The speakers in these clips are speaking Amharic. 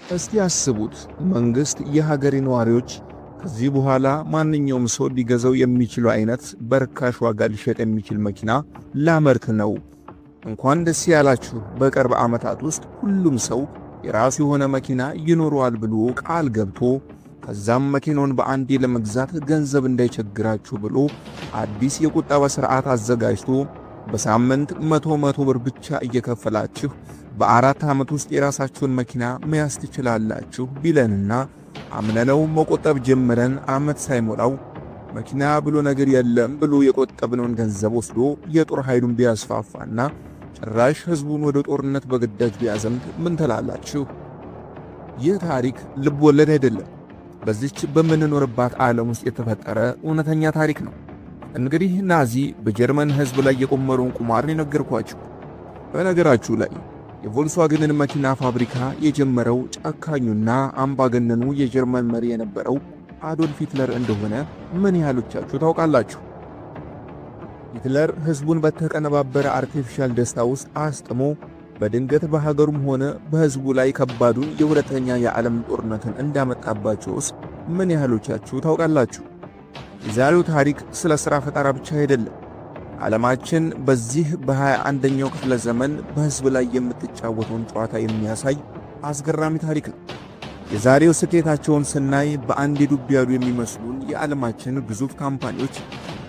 እስቲ አስቡት፣ መንግሥት የሀገሬ ነዋሪዎች ከዚህ በኋላ ማንኛውም ሰው ሊገዛው የሚችለው አይነት በርካሽ ዋጋ ሊሸጥ የሚችል መኪና ላመርት ነው። እንኳን ደስ ያላችሁ፣ በቅርብ ዓመታት ውስጥ ሁሉም ሰው የራሱ የሆነ መኪና ይኖረዋል ብሎ ቃል ገብቶ፣ ከዛም መኪናውን በአንዴ ለመግዛት ገንዘብ እንዳይቸግራችሁ ብሎ አዲስ የቁጠባ ሥርዓት አዘጋጅቶ፣ በሳምንት 100 100 ብር ብቻ እየከፈላችሁ በ4 ዓመት ውስጥ የራሳችሁን መኪና መያዝ ትችላላችሁ ቢለንና አምነነው መቆጠብ ጀምረን ዓመት ሳይሞላው መኪና ብሎ ነገር የለም ብሎ የቆጠብነውን ገንዘብ ወስዶ የጦር ኃይሉን ቢያስፋፋና ጭራሽ ሕዝቡን ወደ ጦርነት በግዳጅ ቢያዘምት ምን ትላላችሁ? ይህ ታሪክ ልብ ወለድ አይደለም። በዚች በምንኖርባት ዓለም ውስጥ የተፈጠረ እውነተኛ ታሪክ ነው። እንግዲህ ናዚ በጀርመን ሕዝብ ላይ የቆመረውን ቁማር የነገርኳችሁ። በነገራችሁ ላይ የቮልስዋገንን መኪና ፋብሪካ የጀመረው ጨካኙና አምባገነኑ የጀርመን መሪ የነበረው አዶልፍ ሂትለር እንደሆነ ምን ያህሎቻችሁ ታውቃላችሁ? ሂትለር ሕዝቡን በተቀነባበረ artificial ደስታ ውስጥ አስጥሞ በድንገት በሀገሩም ሆነ በሕዝቡ ላይ ከባዱን የሁለተኛ የዓለም ጦርነትን እንዳመጣባቸውስ ምን ያህሎቻችሁ ታውቃላችሁ? የዛሬው ታሪክ ስለ ሥራ ፈጠራ ብቻ አይደለም። ዓለማችን በዚህ በ21ኛው ክፍለ ዘመን በሕዝብ ላይ የምትጫወተውን ጨዋታ የሚያሳይ አስገራሚ ታሪክ ነው። የዛሬው ስኬታቸውን ስናይ በአንድ ዱብ ያሉ የሚመስሉን የዓለማችን ግዙፍ ካምፓኒዎች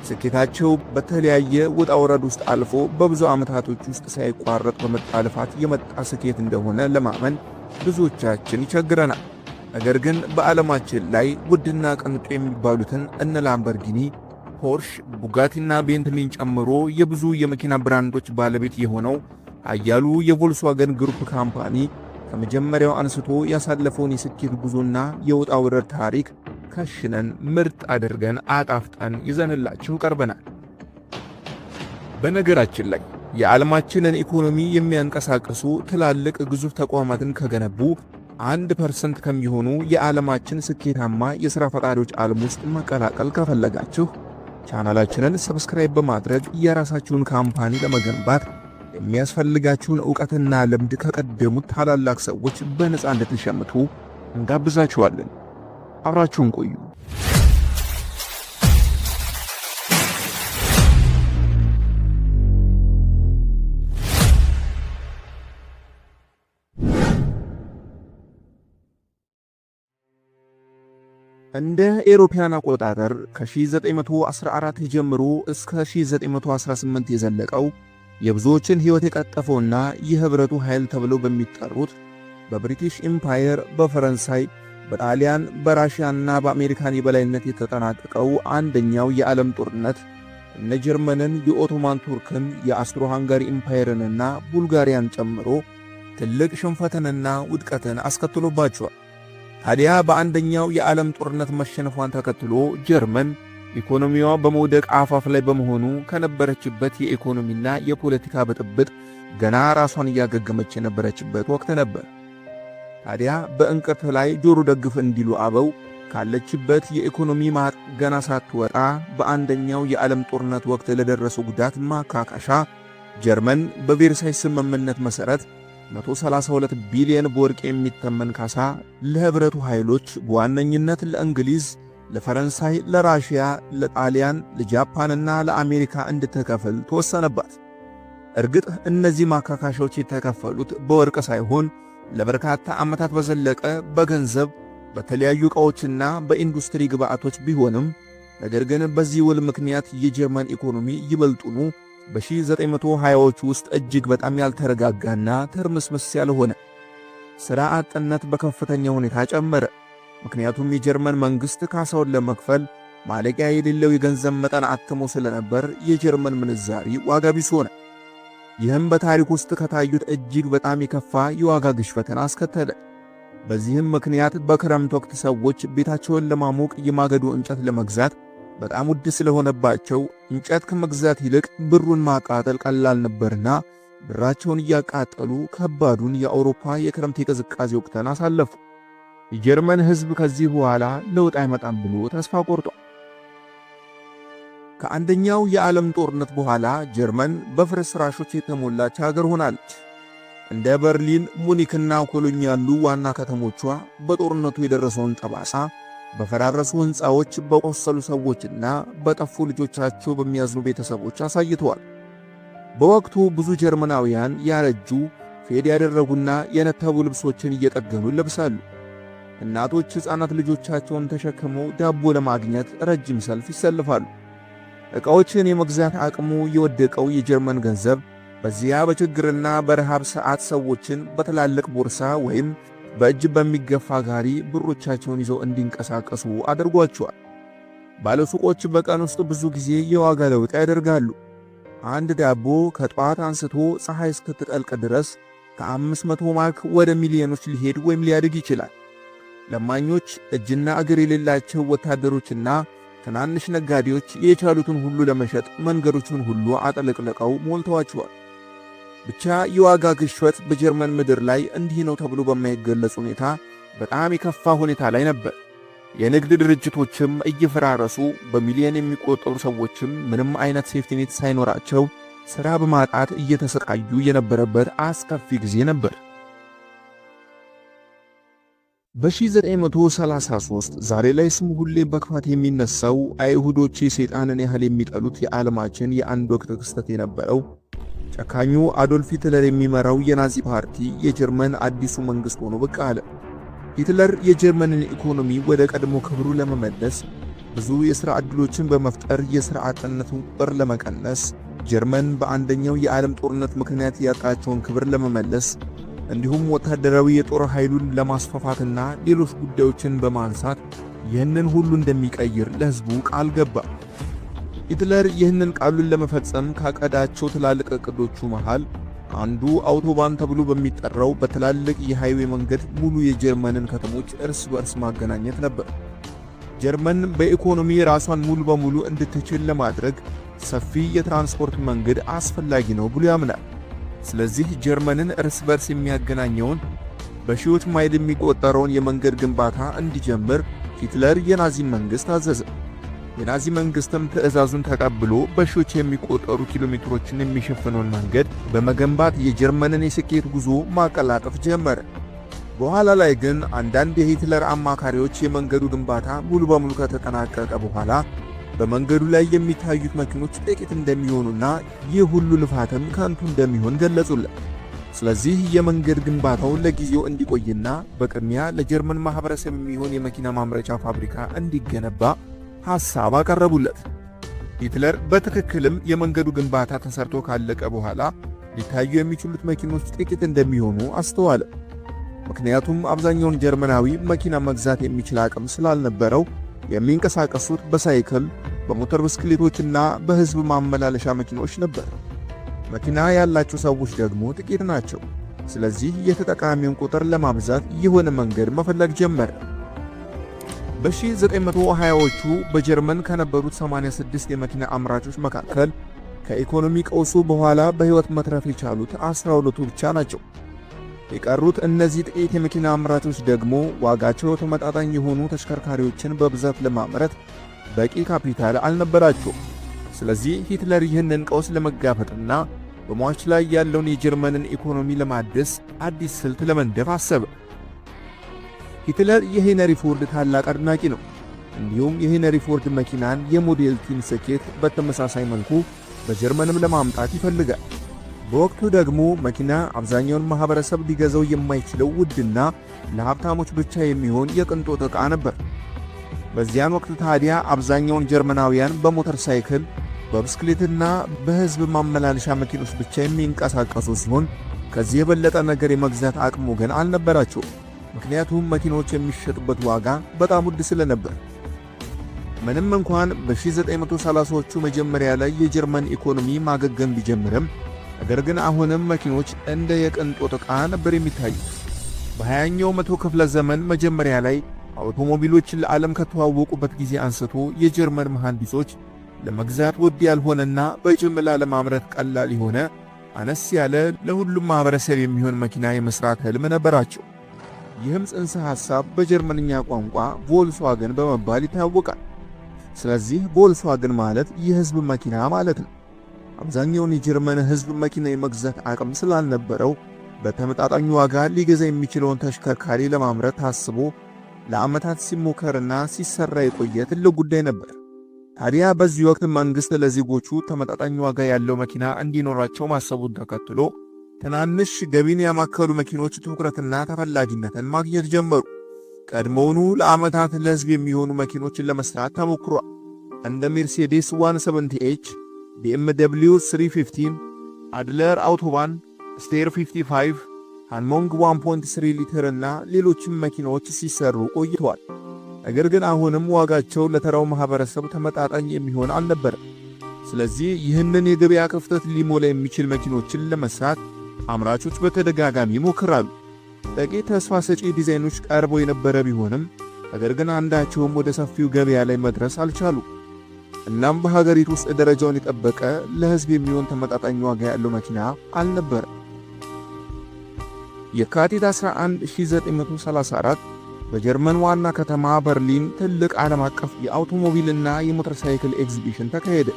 ስኬታቸው በተለያየ ውጣ ውረድ ውስጥ አልፎ በብዙ ዓመታቶች ውስጥ ሳይቋረጥ በመጣ ልፋት የመጣ ስኬት እንደሆነ ለማመን ብዙዎቻችን ይቸግረናል። ነገር ግን በዓለማችን ላይ ውድና ቅንጡ የሚባሉትን እነ ላምበርጊኒ፣ ፖርሽ፣ ቡጋቲና ቤንትሊን ጨምሮ የብዙ የመኪና ብራንዶች ባለቤት የሆነው ኃያሉ የቮልስዋገን ግሩፕ ካምፓኒ ከመጀመሪያው አንስቶ ያሳለፈውን የስኬት ጉዞና የውጣ ውረድ ታሪክ ከሽነን ምርጥ አድርገን አጣፍጠን ይዘንላችሁ ቀርበናል። በነገራችን ላይ የዓለማችንን ኢኮኖሚ የሚያንቀሳቅሱ ትላልቅ ግዙፍ ተቋማትን ከገነቡ 1% ከሚሆኑ የዓለማችን ስኬታማ የሥራ ፈጣሪዎች ዓለም ውስጥ መቀላቀል ከፈለጋችሁ፣ ቻናላችንን subscribe በማድረግ የራሳችሁን ካምፓኒ ለመገንባት የሚያስፈልጋችሁን ዕውቀትና ልምድ ከቀደሙት ታላላቅ ሰዎች በነፃ እንድትሸምቱ እንጋብዛችኋለን። አብራችሁን ቆዩ። እንደ ኤሮፓያን አቆጣጠር ከ1914 ጀምሮ እስከ 1918 የዘለቀው፣ የብዙዎችን ሕይወት የቀጠፈውና የኅብረቱ ኃይል ተብለው በሚጠሩት በብሪቲሽ ኢምፓየር፣ በፈረንሳይ፣ በጣሊያን፣ በራሽያና በአሜሪካን የበላይነት የተጠናቀቀው አንደኛው የዓለም ጦርነት እነ ጀርመንን፣ የኦቶማን ቱርክን፣ የአስትሮ ሃንጋሪ ኢምፓየርንና ቡልጋሪያን ጨምሮ ትልቅ ሽንፈትንና ውድቀትን አስከትሎባቸዋል። ታዲያ በአንደኛው የዓለም ጦርነት መሸነፏን ተከትሎ ጀርመን ኢኮኖሚዋ በመውደቅ አፋፍ ላይ በመሆኑ ከነበረችበት የኢኮኖሚና የፖለቲካ ብጥብጥ ገና ራሷን እያገገመች የነበረችበት ወቅት ነበር። ታዲያ በእንቅርት ላይ ጆሮ ደግፍ እንዲሉ አበው፣ ካለችበት የኢኮኖሚ ማጥ ገና ሳትወጣ በአንደኛው የዓለም ጦርነት ወቅት ለደረሰው ጉዳት ማካካሻ ጀርመን በቬርሳይ ስምምነት መሠረት 132 ቢሊዮን በወርቅ የሚተመን ካሳ ለኅብረቱ ኃይሎች፣ በዋነኝነት ለእንግሊዝ፣ ለፈረንሳይ፣ ለራሽያ፣ ለጣሊያን፣ ለጃፓንና ለአሜሪካ እንድትከፍል ተወሰነባት። እርግጥ እነዚህ ማካካሻዎች የተከፈሉት በወርቅ ሳይሆን ለበርካታ ዓመታት በዘለቀ በገንዘብ፣ በተለያዩ ዕቃዎችና በኢንዱስትሪ ግብዓቶች ቢሆንም፣ ነገር ግን በዚህ ውል ምክንያት የጀርመን ኢኮኖሚ ይበልጡኑ በ1920ዎቹ ውስጥ እጅግ በጣም ያልተረጋጋና ትርምስምስ ያለ ሆነ። ሥራ አጥነት በከፍተኛ ሁኔታ ጨመረ። ምክንያቱም የጀርመን መንግሥት ካሳውን ለመክፈል ማለቂያ የሌለው የገንዘብ መጠን አትሞ ስለነበር የጀርመን ምንዛሪ ዋጋ ቢስ ሆነ። ይህም በታሪክ ውስጥ ከታዩት እጅግ በጣም የከፋ የዋጋ ግሽበትን አስከተለ። በዚህም ምክንያት በክረምት ወቅት ሰዎች ቤታቸውን ለማሞቅ የማገዶ እንጨት ለመግዛት በጣም ውድ ስለሆነባቸው እንጨት ከመግዛት ይልቅ ብሩን ማቃጠል ቀላል ነበርና ብራቸውን እያቃጠሉ ከባዱን የአውሮፓ የክረምት የቅዝቃዜ ወቅትን አሳለፉ። የጀርመን ሕዝብ ከዚህ በኋላ ለውጥ አይመጣም ብሎ ተስፋ ቆርጧል። ከአንደኛው የዓለም ጦርነት በኋላ ጀርመን በፍርስራሾች የተሞላች ሀገር ሆናለች። እንደ በርሊን፣ ሙኒክና ኮሎኝ ያሉ ዋና ከተሞቿ በጦርነቱ የደረሰውን ጠባሳ በፈራረሱ ሕንፃዎች፣ በቆሰሉ ሰዎችና በጠፉ ልጆቻቸው በሚያዝኑ ቤተሰቦች አሳይተዋል። በወቅቱ ብዙ ጀርመናውያን ያረጁ፣ fade ያደረጉና የነተቡ ልብሶችን እየጠገኑ ይለብሳሉ። እናቶች ሕፃናት ልጆቻቸውን ተሸክመው ዳቦ ለማግኘት ረጅም ሰልፍ ይሰልፋሉ። ዕቃዎችን የመግዛት አቅሙ የወደቀው የጀርመን ገንዘብ በዚያ በችግርና በረሃብ ሰዓት ሰዎችን በትላልቅ ቦርሳ ወይም በእጅ በሚገፋ ጋሪ ብሮቻቸውን ይዘው እንዲንቀሳቀሱ አድርጓቸዋል። ባለሱቆች በቀን ውስጥ ብዙ ጊዜ የዋጋ ለውጥ ያደርጋሉ። አንድ ዳቦ ከጠዋት አንስቶ ፀሐይ እስክትጠልቅ ድረስ ከ500 ማርክ ወደ ሚሊዮኖች ሊሄድ ወይም ሊያድግ ይችላል። ለማኞች፣ እጅና እግር የሌላቸው ወታደሮችና ትናንሽ ነጋዴዎች የቻሉትን ሁሉ ለመሸጥ መንገዶችን ሁሉ አጥለቅልቀው ሞልተዋቸዋል። ብቻ የዋጋ ግሽበት በጀርመን ምድር ላይ እንዲህ ነው ተብሎ በማይገለጽ ሁኔታ በጣም የከፋ ሁኔታ ላይ ነበር። የንግድ ድርጅቶችም እየፈራረሱ፣ በሚሊዮን የሚቆጠሩ ሰዎችም ምንም አይነት safety net ሳይኖራቸው ሥራ በማጣት እየተሰቃዩ የነበረበት አስከፊ ጊዜ ነበር። በ1933 ዛሬ ላይ ስሙ ሁሌ በክፋት የሚነሳው፣ አይሁዶች የሰይጣንን ያህል የሚጠሉት፣ የዓለማችን የአንድ ወቅት ክስተት የነበረው ጨካኙ አዶልፍ ሂትለር የሚመራው የናዚ ፓርቲ የጀርመን አዲሱ መንግሥት ሆኖ ብቅ አለ። ሂትለር የጀርመንን ኢኮኖሚ ወደ ቀድሞ ክብሩ ለመመለስ፣ ብዙ የሥራ ዕድሎችን በመፍጠር የሥራ አጥነቱን ቁጥር ለመቀነስ፣ ጀርመን በአንደኛው የዓለም ጦርነት ምክንያት ያጣቸውን ክብር ለመመለስ፣ እንዲሁም ወታደራዊ የጦር ኃይሉን ለማስፋፋትና ሌሎች ጉዳዮችን በማንሳት ይህንን ሁሉ እንደሚቀይር ለሕዝቡ ቃል ገባ። ሂትለር ይህንን ቃሉን ለመፈጸም ካቀዳቸው ትላልቅ ዕቅዶቹ መሃል አንዱ አውቶባን ተብሎ በሚጠራው በትላልቅ የ highway መንገድ ሙሉ የጀርመንን ከተሞች እርስ በእርስ ማገናኘት ነበር። ጀርመን በኢኮኖሚ ራሷን ሙሉ በሙሉ እንድትችል ለማድረግ ሰፊ የትራንስፖርት መንገድ አስፈላጊ ነው ብሎ ያምናል። ስለዚህ ጀርመንን እርስ በርስ የሚያገናኘውን በሺዎች ማይል የሚቆጠረውን የመንገድ ግንባታ እንዲጀምር ሂትለር የናዚ መንግሥት አዘዘ። የናዚ መንግሥትም ትዕዛዙን ተቀብሎ በሺዎች የሚቆጠሩ ኪሎ ሜትሮችን የሚሸፍነውን መንገድ በመገንባት የጀርመንን የስኬት ጉዞ ማቀላጠፍ ጀመረ። በኋላ ላይ ግን አንዳንድ የሂትለር አማካሪዎች የመንገዱ ግንባታ ሙሉ በሙሉ ከተጠናቀቀ በኋላ በመንገዱ ላይ የሚታዩት መኪኖች ጥቂት እንደሚሆኑና ይህ ሁሉ ልፋትም ከንቱ እንደሚሆን ገለጹለት። ስለዚህ የመንገድ ግንባታው ለጊዜው እንዲቆይና በቅድሚያ ለጀርመን ማህበረሰብ የሚሆን የመኪና ማምረቻ ፋብሪካ እንዲገነባ ሐሳብ አቀረቡለት። ሂትለር በትክክልም የመንገዱ ግንባታ ተሰርቶ ካለቀ በኋላ ሊታዩ የሚችሉት መኪኖች ጥቂት እንደሚሆኑ አስተዋለ። ምክንያቱም አብዛኛውን ጀርመናዊ መኪና መግዛት የሚችል አቅም ስላልነበረው የሚንቀሳቀሱት በሳይክል፣ በሞተር ብስክሌቶችና በሕዝብ ማመላለሻ መኪኖች ነበር። መኪና ያላቸው ሰዎች ደግሞ ጥቂት ናቸው። ስለዚህ የተጠቃሚውን ቁጥር ለማብዛት የሆነ መንገድ መፈለግ ጀመረ። በ1920ዎቹ በጀርመን ከነበሩት 86 የመኪና አምራቾች መካከል ከኢኮኖሚ ቀውሱ በኋላ በሕይወት መትረፍ የቻሉት 12ቱ ብቻ ናቸው። የቀሩት እነዚህ ጥቂት የመኪና አምራቾች ደግሞ ዋጋቸው ተመጣጣኝ የሆኑ ተሽከርካሪዎችን በብዛት ለማምረት በቂ ካፒታል አልነበራቸውም። ስለዚህ ሂትለር ይህንን ቀውስ ለመጋፈጥና በሟች ላይ ያለውን የጀርመንን ኢኮኖሚ ለማደስ አዲስ ስልት ለመንደፍ አሰበ። ሂትለር የሄነሪ ፎርድ ታላቅ አድናቂ ነው። እንዲሁም የሄነሪ ፎርድ መኪናን የ Model T ን ስኬት በተመሳሳይ መልኩ በጀርመንም ለማምጣት ይፈልጋል። በወቅቱ ደግሞ መኪና አብዛኛውን ማህበረሰብ ሊገዛው የማይችለው ውድና ለሀብታሞች ብቻ የሚሆን የቅንጦት ዕቃ ነበር። በዚያን ወቅት ታዲያ አብዛኛውን ጀርመናውያን በሞተር ሳይክል፣ በብስክሌትና በሕዝብ ማመላለሻ መኪኖች ብቻ የሚንቀሳቀሱ ሲሆን ከዚህ የበለጠ ነገር የመግዛት አቅሙ ግን አልነበራቸውም። ምክንያቱም መኪኖች የሚሸጡበት ዋጋ በጣም ውድ ስለነበር። ምንም እንኳን በ1930ዎቹ መጀመሪያ ላይ የጀርመን ኢኮኖሚ ማገገም ቢጀምርም፣ ነገር ግን አሁንም መኪኖች እንደ የቅንጦት ዕቃ ነበር የሚታዩት። በ20ኛው መቶ ክፍለ ዘመን መጀመሪያ ላይ አውቶሞቢሎች ለዓለም ከተዋወቁበት ጊዜ አንስቶ የጀርመን መሐንዲሶች ለመግዛት ውድ ያልሆነና በጅምላ ለማምረት ቀላል የሆነ፣ አነስ ያለ፣ ለሁሉም ማኅበረሰብ የሚሆን መኪና የመሥራት ሕልም ነበራቸው። ይህም ጽንሰ ሐሳብ በጀርመንኛ ቋንቋ ቮልስዋገን በመባል ይታወቃል። ስለዚህ ቮልስዋገን ማለት የሕዝብ መኪና ማለት ነው። አብዛኛውን የጀርመን ሕዝብ መኪና የመግዛት አቅም ስላልነበረው በተመጣጣኝ ዋጋ ሊገዛ የሚችለውን ተሽከርካሪ ለማምረት ታስቦ ለዓመታት ሲሞከርና ሲሰራ የቆየ ትልቅ ጉዳይ ነበር። ታዲያ በዚህ ወቅት መንግሥት ለዜጎቹ ተመጣጣኝ ዋጋ ያለው መኪና እንዲኖራቸው ማሰቡን ተከትሎ ትናንሽ ገቢን ያማከሉ መኪኖች ትኩረትና ተፈላጊነትን ማግኘት ጀመሩ። ቀድሞውኑ ለዓመታት ለሕዝብ የሚሆኑ መኪኖችን ለመስራት ተሞክሯል። እንደ ሜርሴዴስ 170 H፣ BMW 315፣ አድለር አውቶባን፣ ስቴር 55፣ ሃኖማግ 1.3 ሊትር እና ሌሎችም መኪናዎች ሲሰሩ ቆይተዋል። ነገር ግን አሁንም ዋጋቸው ለተራው ማህበረሰብ ተመጣጣኝ የሚሆን አልነበረም። ስለዚህ ይህንን የገበያ ክፍተት ሊሞላ የሚችል መኪኖችን ለመስራት አምራቾች በተደጋጋሚ ይሞክራሉ። ጥቂት ተስፋ ሰጪ ዲዛይኖች ቀርበው የነበረ ቢሆንም ነገር ግን አንዳቸውም ወደ ሰፊው ገበያ ላይ መድረስ አልቻሉ። እናም በሀገሪቱ ውስጥ ደረጃውን የጠበቀ ለሕዝብ የሚሆን ተመጣጣኝ ዋጋ ያለው መኪና አልነበረም። የካቲት 11 1934 በጀርመን ዋና ከተማ በርሊን ትልቅ ዓለም አቀፍ የአውቶሞቢልና የሞተርሳይክል ኤግዚቢሽን ተካሄደ።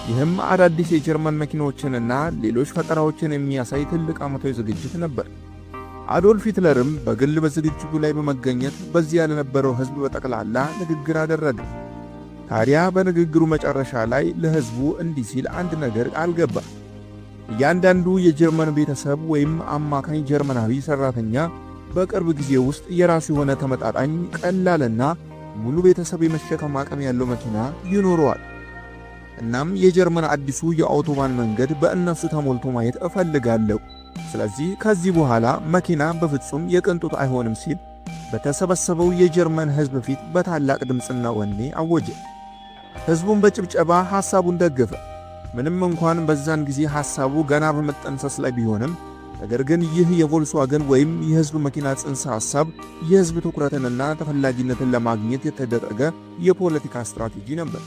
ይህም አዳዲስ የጀርመን መኪኖችንና ሌሎች ፈጠራዎችን የሚያሳይ ትልቅ ዓመታዊ ዝግጅት ነበር። አዶልፍ ሂትለርም በግል በዝግጅቱ ላይ በመገኘት በዚያ ለነበረው ሕዝብ በጠቅላላ ንግግር አደረገ። ታዲያ በንግግሩ መጨረሻ ላይ ለሕዝቡ እንዲህ ሲል አንድ ነገር ቃል ገባ። እያንዳንዱ የጀርመን ቤተሰብ ወይም አማካኝ ጀርመናዊ ሠራተኛ በቅርብ ጊዜ ውስጥ የራሱ የሆነ ተመጣጣኝ፣ ቀላልና ሙሉ ቤተሰብ የመሸከም አቅም ያለው መኪና ይኖረዋል። እናም የጀርመን አዲሱ የአውቶባን መንገድ በእነሱ ተሞልቶ ማየት እፈልጋለሁ። ስለዚህ ከዚህ በኋላ መኪና በፍጹም የቅንጦት አይሆንም ሲል በተሰበሰበው የጀርመን ሕዝብ ፊት በታላቅ ድምፅና ወኔ አወጀ። ሕዝቡም በጭብጨባ ሐሳቡን ደገፈ። ምንም እንኳን በዛን ጊዜ ሐሳቡ ገና በመጠንሰስ ላይ ቢሆንም፣ ነገር ግን ይህ የቮልስዋገን ወይም የሕዝብ መኪና ጽንሰ ሐሳብ የሕዝብ ትኩረትንና ተፈላጊነትን ለማግኘት የተደረገ የፖለቲካ ስትራቴጂ ነበር።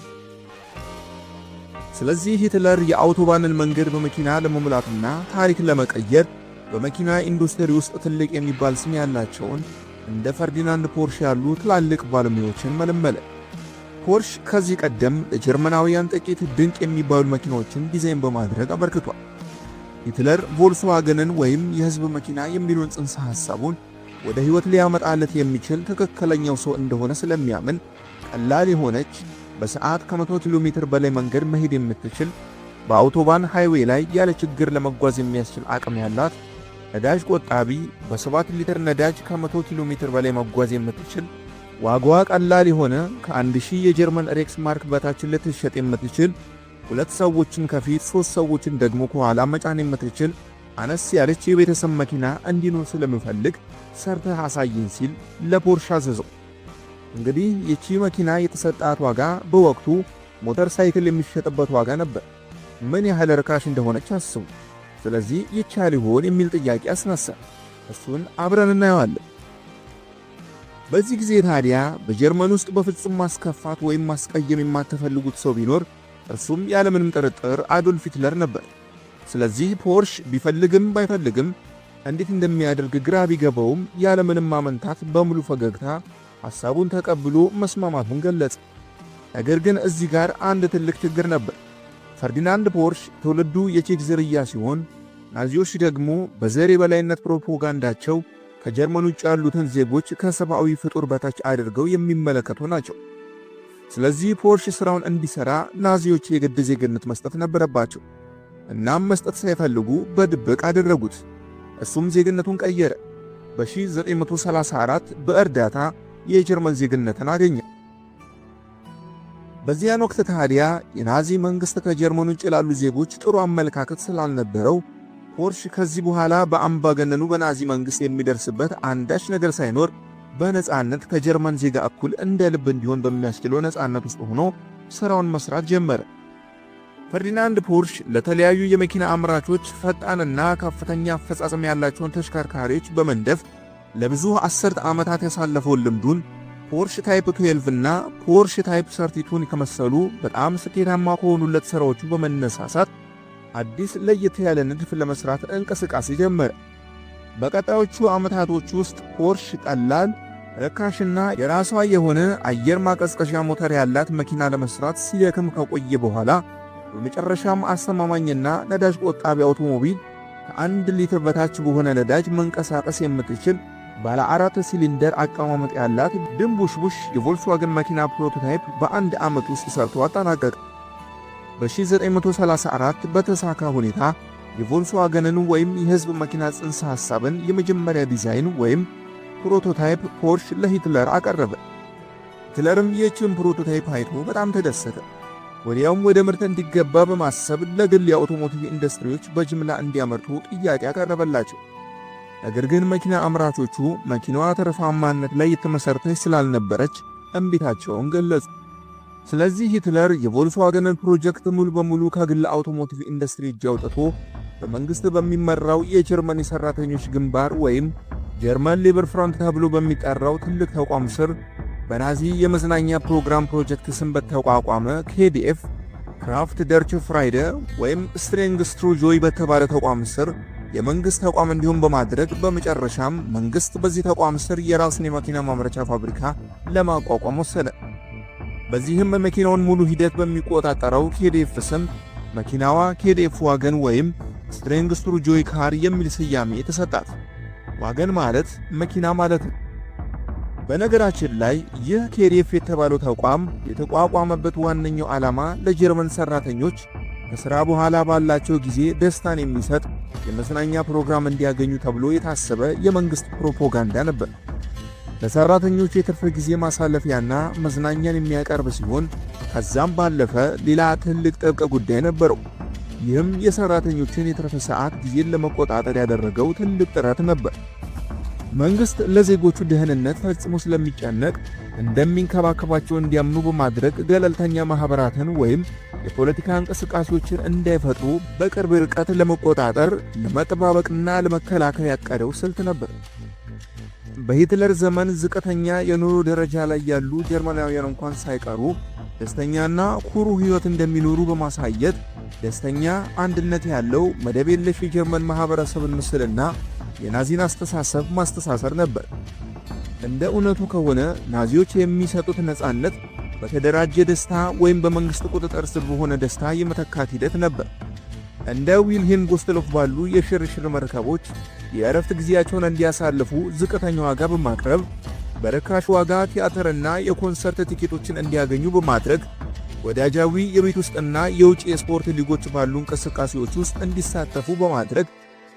ስለዚህ ሂትለር የአውቶባንን መንገድ በመኪና ለመሙላትና ታሪክ ለመቀየር በመኪና ኢንዱስትሪ ውስጥ ትልቅ የሚባል ስም ያላቸውን እንደ ፈርዲናንድ ፖርሽ ያሉ ትላልቅ ባለሙያዎችን መለመለ። ፖርሽ ከዚህ ቀደም ለጀርመናውያን ጥቂት ድንቅ የሚባሉ መኪናዎችን ዲዛይን በማድረግ አበርክቷል። ሂትለር ቮልስዋገንን ወይም የሕዝብ መኪና የሚለውን ጽንሰ ሐሳቡን ወደ ሕይወት ሊያመጣለት የሚችል ትክክለኛው ሰው እንደሆነ ስለሚያምን ቀላል የሆነች፣ በሰዓት ከ100 ኪሎ ሜትር በላይ መንገድ መሄድ የምትችል፣ በአውቶባን highway ላይ ያለ ችግር ለመጓዝ የሚያስችል አቅም ያላት፣ ነዳጅ ቆጣቢ፣ በ7 ሊትር ነዳጅ ከ100 ኪሎ ሜትር በላይ መጓዝ የምትችል፣ ዋጋዋ ቀላል የሆነ፣ ከ1000 የጀርመን ሬክስ ማርክ በታች ልትሸጥ የምትችል፣ ሁለት ሰዎችን ከፊት ሶስት ሰዎችን ደግሞ ከኋላ መጫን የምትችል አነስ ያለች የቤተሰብ መኪና እንዲኖር ስለምፈልግ ሰርተህ አሳየኝ ሲል ለፖርሽ አዘዘው። እንግዲህ ይቺ መኪና የተሰጣት ዋጋ በወቅቱ ሞተር ሳይክል የሚሸጥበት ዋጋ ነበር። ምን ያህል ርካሽ እንደሆነች አስቡ። ስለዚህ ይቻል ይሆን የሚል ጥያቄ አስነሳ። እሱን አብረን እናየዋለን። በዚህ ጊዜ ታዲያ በጀርመን ውስጥ በፍጹም ማስከፋት ወይም ማስቀየም የማትፈልጉት ሰው ቢኖር እርሱም ያለምንም ጥርጥር አዶልፍ ሂትለር ነበር። ስለዚህ ፖርሽ ቢፈልግም ባይፈልግም፣ እንዴት እንደሚያደርግ ግራ ቢገባውም፣ ያለምንም ማመንታት በሙሉ ፈገግታ ሐሳቡን ተቀብሎ መስማማቱን ገለጸ። ነገር ግን እዚህ ጋር አንድ ትልቅ ችግር ነበር። ፈርዲናንድ ፖርሽ ትውልዱ የቼክ ዝርያ ሲሆን ናዚዎች ደግሞ በዘር የበላይነት ፕሮፓጋንዳቸው ከጀርመን ውጭ ያሉትን ዜጎች ከሰብአዊ ፍጡር በታች አድርገው የሚመለከቱ ናቸው። ስለዚህ ፖርሽ ሥራውን እንዲሠራ ናዚዎች የግድ ዜግነት መስጠት ነበረባቸው። እናም መስጠት ሳይፈልጉ በድብቅ አደረጉት። እሱም ዜግነቱን ቀየረ። በ1934 በእርዳታ የጀርመን ዜግነትን አገኘ። በዚያን ወቅት ታዲያ የናዚ መንግሥት ከጀርመን ውጭ ላሉ ዜጎች ጥሩ አመለካከት ስላልነበረው ፖርሽ ከዚህ በኋላ በአምባገነኑ በናዚ መንግሥት የሚደርስበት አንዳች ነገር ሳይኖር በነፃነት ከጀርመን ዜጋ እኩል እንደ ልብ እንዲሆን በሚያስችለው ነፃነት ውስጥ ሆኖ ሥራውን መስራት ጀመረ። ፈርዲናንድ ፖርሽ ለተለያዩ የመኪና አምራቾች ፈጣንና ከፍተኛ አፈጻጸም ያላቸውን ተሽከርካሪዎች በመንደፍ ለብዙ አስርት ዓመታት ያሳለፈውን ልምዱን ፖርሽ Type 12 እና ፖርሽ Type 32ን ከመሰሉ በጣም ስኬታማ ከሆኑለት ሥራዎቹ በመነሳሳት አዲስ ለየት ያለ ንድፍ ለመስራት እንቅስቃሴ ጀመረ። በቀጣዮቹ ዓመታቶች ውስጥ ፖርሽ ቀላል፣ ርካሽና የራሷ የሆነ አየር ማቀዝቀዣ ሞተር ያላት መኪና ለመስራት ሲደክም ከቆየ በኋላ በመጨረሻም አስተማማኝና ነዳጅ ቆጣቢ አውቶሞቢል ከ1 ሊትር በታች በሆነ ነዳጅ መንቀሳቀስ የምትችል ባለ አራት ሲሊንደር አቀማመጥ ያላት ድንቡሽቡሽ የቮልስዋገን መኪና prototype በአንድ ዓመት ውስጥ ሰርቶ አጠናቀቀ። በ1934 በተሳካ ሁኔታ የቮልስዋገንን ወይም የሕዝብ መኪና ጽንሰ ሐሳብን የመጀመሪያ ዲዛይን ወይም prototype ፖርሽ ለሂትለር አቀረበ። ሂትለርም ይህችን prototype አይቶ በጣም ተደሰተ። ወዲያውም ወደ ምርት እንዲገባ በማሰብ ለግል የ automotive ኢንዱስትሪዎች በጅምላ እንዲያመርቱ ጥያቄ አቀረበላቸው። ነገር ግን መኪና አምራቾቹ መኪናዋ ትርፋማነት ላይ የተመሠረተች ስላልነበረች እምቢታቸውን ገለጹ። ስለዚህ ሂትለር የቮልስዋገንን ፕሮጀክት ሙሉ በሙሉ ከግል automotive ኢንዱስትሪ እጅ አውጥቶ በመንግሥት በሚመራው የጀርመን የሠራተኞች ግንባር ወይም German Labor Front ተብሎ በሚጠራው ትልቅ ተቋም ስር በናዚ የመዝናኛ ፕሮግራም ፕሮጀክት ስም በተቋቋመ KDF፣ Kraft durch Freude ወይም Strength through Joy በተባለ ተቋም ስር የመንግሥት ተቋም እንዲሆን በማድረግ፣ በመጨረሻም መንግሥት በዚህ ተቋም ስር የራሱን የመኪና ማምረቻ ፋብሪካ ለማቋቋም ወሰነ። በዚህም የመኪናውን ሙሉ ሂደት በሚቆጣጠረው KDF ስም መኪናዋ KDF Wagen ወይም Strength through Joy Car የሚል ስያሜ ተሰጣት። Wagen ማለት መኪና ማለት ነው። በነገራችን ላይ ይህ KDF የተባለው ተቋም የተቋቋመበት ዋነኛው ዓላማ ለጀርመን ሰራተኞች ከሥራ በኋላ ባላቸው ጊዜ ደስታን የሚሰጥ የመዝናኛ ፕሮግራም እንዲያገኙ ተብሎ የታሰበ የመንግሥት ፕሮፓጋንዳ ነበር። ለሰራተኞች የትርፍ ጊዜ ማሳለፊያና መዝናኛን የሚያቀርብ ሲሆን ከዛም ባለፈ ሌላ ትልቅ ጥብቅ ጉዳይ ነበረው። ይህም የሰራተኞችን የትርፍ ሰዓት ጊዜን ለመቆጣጠር ያደረገው ትልቅ ጥረት ነበር። መንግሥት ለዜጎቹ ደህንነት ፈጽሞ ስለሚጨነቅ እንደሚንከባከባቸው እንዲያምኑ በማድረግ ገለልተኛ ማኅበራትን ወይም የፖለቲካ እንቅስቃሴዎችን እንዳይፈጥሩ በቅርብ ርቀት ለመቆጣጠር፣ ለመጠባበቅና ለመከላከል ያቀደው ስልት ነበር። በሂትለር ዘመን ዝቅተኛ የኑሮ ደረጃ ላይ ያሉ ጀርመናውያን እንኳን ሳይቀሩ ደስተኛና ኩሩ ሕይወት እንደሚኖሩ በማሳየት ደስተኛ፣ አንድነት ያለው፣ መደብ የለሽ የጀርመን ማኅበረሰብን ምስልና የናዚን አስተሳሰብ ማስተሳሰር ነበር። እንደ እውነቱ ከሆነ ናዚዎች የሚሰጡት ነፃነት በተደራጀ ደስታ ወይም በመንግሥት ቁጥጥር ስር በሆነ ደስታ የመተካት ሂደት ነበር። እንደ ዊልሄም ጉስትሎፍ ባሉ የሽርሽር መርከቦች የእረፍት ጊዜያቸውን እንዲያሳልፉ ዝቅተኛ ዋጋ በማቅረብ፣ በርካሽ ዋጋ ቲያትርና የኮንሰርት ቲኬቶችን እንዲያገኙ በማድረግ፣ ወዳጃዊ የቤት ውስጥና የውጭ የስፖርት ሊጎች ባሉ እንቅስቃሴዎች ውስጥ እንዲሳተፉ በማድረግ፣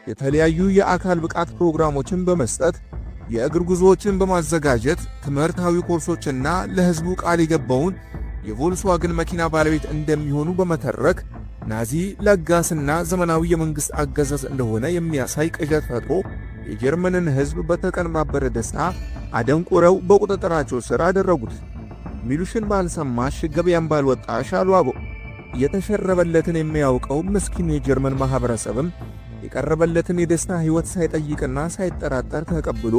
የተለያዩ የአካል ብቃት ፕሮግራሞችን በመስጠት፣ የእግር ጉዞዎችን በማዘጋጀት፣ ትምህርታዊ ኮርሶችና ለሕዝቡ ቃል የገባውን የቮልስዋግን መኪና ባለቤት እንደሚሆኑ በመተረክ ናዚ ለጋስና ዘመናዊ የመንግሥት አገዛዝ እንደሆነ የሚያሳይ ቅዠት ፈጥሮ የጀርመንን ሕዝብ በተቀነባበረ ደስታ አደንቁረው በቁጥጥራቸው ስር አደረጉት። ሚሉሽን ባልሰማሽ ገበያን ባልወጣሽ አሉ አበው። የተሸረበለትን የሚያውቀው ምስኪኑ የጀርመን ማኅበረሰብም የቀረበለትን የደስታ ሕይወት ሳይጠይቅና ሳይጠራጠር ተቀብሎ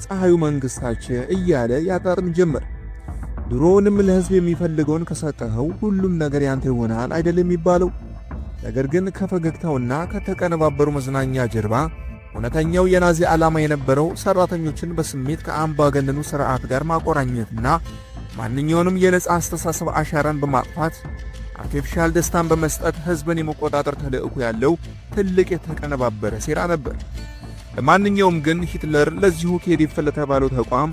ፀሐዩ መንግሥታችን እያለ ያጣጥም ጀመር። ድሮውንም ለሕዝብ የሚፈልገውን ከሰጠኸው ሁሉም ነገር ያንተ ይሆናል አይደል የሚባለው? ነገር ግን ከፈገግታውና ከተቀነባበሩ መዝናኛ ጀርባ እውነተኛው የናዚ ዓላማ የነበረው ሰራተኞችን በስሜት ከአምባገነኑ ሥርዓት ጋር ማቆራኘትና ማንኛውንም የነፃ አስተሳሰብ አሻራን በማጥፋት artificial ደስታን በመስጠት ሕዝብን የመቆጣጠር ተልዕኮ ያለው ትልቅ የተቀነባበረ ሴራ ነበር። ለማንኛውም ግን ሂትለር ለዚሁ KDF ለተባለው ተቋም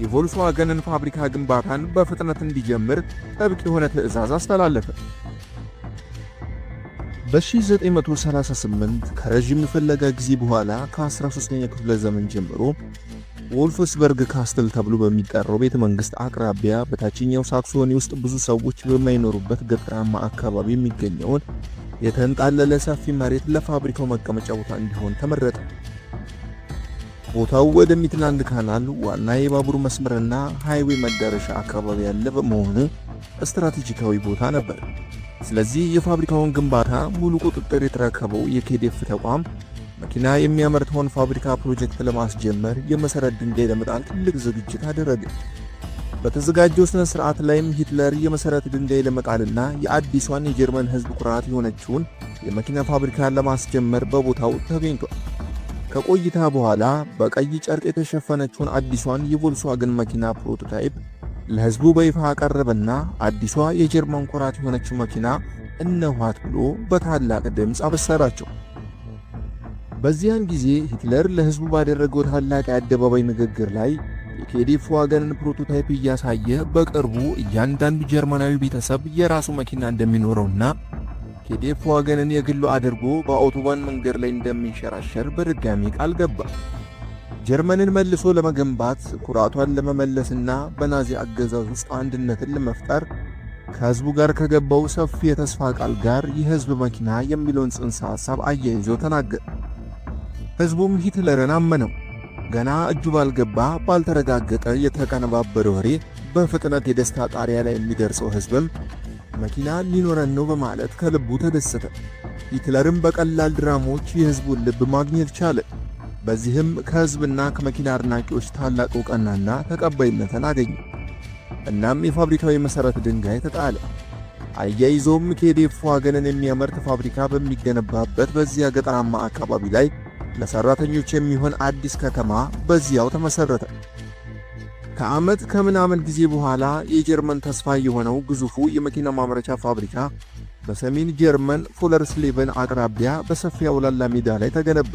የቮልስዋገንን ፋብሪካ ግንባታን በፍጥነት እንዲጀምር ጥብቅ የሆነ ትዕዛዝ አስተላለፈ። በ1938 ከረዥም ፍለጋ ጊዜ በኋላ ከ13ኛ ክፍለ ዘመን ጀምሮ ወልፍስበርግ Castle ተብሎ በሚጠራው ቤተ መንግሥት አቅራቢያ በታችኛው ሳክሶኒ ውስጥ ብዙ ሰዎች በማይኖሩበት ገጠራማ አካባቢ የሚገኘውን የተንጣለለ ሰፊ መሬት ለፋብሪካው መቀመጫ ቦታ እንዲሆን ተመረጠ። ቦታው ወደ ሚትላንድ ካናል ዋና የባቡር መስመርና highway መዳረሻ አካባቢ ያለ በመሆኑ ስትራቴጂካዊ ቦታ ነበር። ስለዚህ የፋብሪካውን ግንባታ ሙሉ ቁጥጥር የተረከበው የ KDF ተቋም መኪና የሚያመርተውን ፋብሪካ ፕሮጀክት ለማስጀመር የመሰረት ድንጋይ ለመጣል ትልቅ ዝግጅት አደረገ። በተዘጋጀው ስነ ስርዓት ላይም ሂትለር የመሰረት ድንጋይ ለመጣልና የአዲሷን የጀርመን ሕዝብ ኩራት የሆነችውን የመኪና ፋብሪካ ለማስጀመር በቦታው ተገኝቷል። ከቆይታ በኋላ በቀይ ጨርቅ የተሸፈነችውን አዲሷን የቮልስዋገን መኪና prototype ለሕዝቡ በይፋ አቀረበና አዲሷ የጀርመን ኩራት የሆነችው መኪና እነኋት ብሎ በታላቅ ድምፅ አበሰራቸው። በዚያን ጊዜ ሂትለር ለሕዝቡ ባደረገው ታላቅ የአደባባይ ንግግር ላይ የኬዲፍ ዋገንን prototype እያሳየ በቅርቡ እያንዳንዱ ጀርመናዊ ቤተሰብ የራሱ መኪና እንደሚኖረውና ኬዲፍ ዋገንን የግሉ አድርጎ በአውቶባን መንገድ ላይ እንደሚንሸራሸር በድጋሚ ቃል ገባ። ጀርመንን መልሶ ለመገንባት፣ ኩራቷን ለመመለስና በናዚ አገዛዝ ውስጥ አንድነትን ለመፍጠር ከሕዝቡ ጋር ከገባው ሰፊ የተስፋ ቃል ጋር የሕዝብ መኪና የሚለውን ጽንሰ ሐሳብ አያይዞ ተናገረ። ሕዝቡም ሂትለርን አመነው። ገና እጁ ባልገባ፣ ባልተረጋገጠ የተቀነባበረ ወሬ በፍጥነት የደስታ ጣሪያ ላይ የሚደርሰው ሕዝብም መኪና ሊኖረን ነው በማለት ከልቡ ተደሰተ። ሂትለርም በቀላል ድራሞች የሕዝቡን ልብ ማግኘት ቻለ። በዚህም ከሕዝብና ከመኪና አድናቂዎች ታላቅ እውቅናና ተቀባይነትን አገኘ። እናም የፋብሪካው የመሠረት ድንጋይ ተጣለ። አያይዞም ኬዴፍ ዋገንን የሚያመርት ፋብሪካ በሚገነባበት በዚያ ገጠራማ አካባቢ ላይ ለሠራተኞች የሚሆን አዲስ ከተማ በዚያው ተመሠረተ። ከዓመት ከምናምን ጊዜ በኋላ የጀርመን ተስፋ የሆነው ግዙፉ የመኪና ማምረቻ ፋብሪካ በሰሜን ጀርመን ፎለርስሌቨን አቅራቢያ በሰፊ አውላላ ሜዳ ላይ ተገነባ።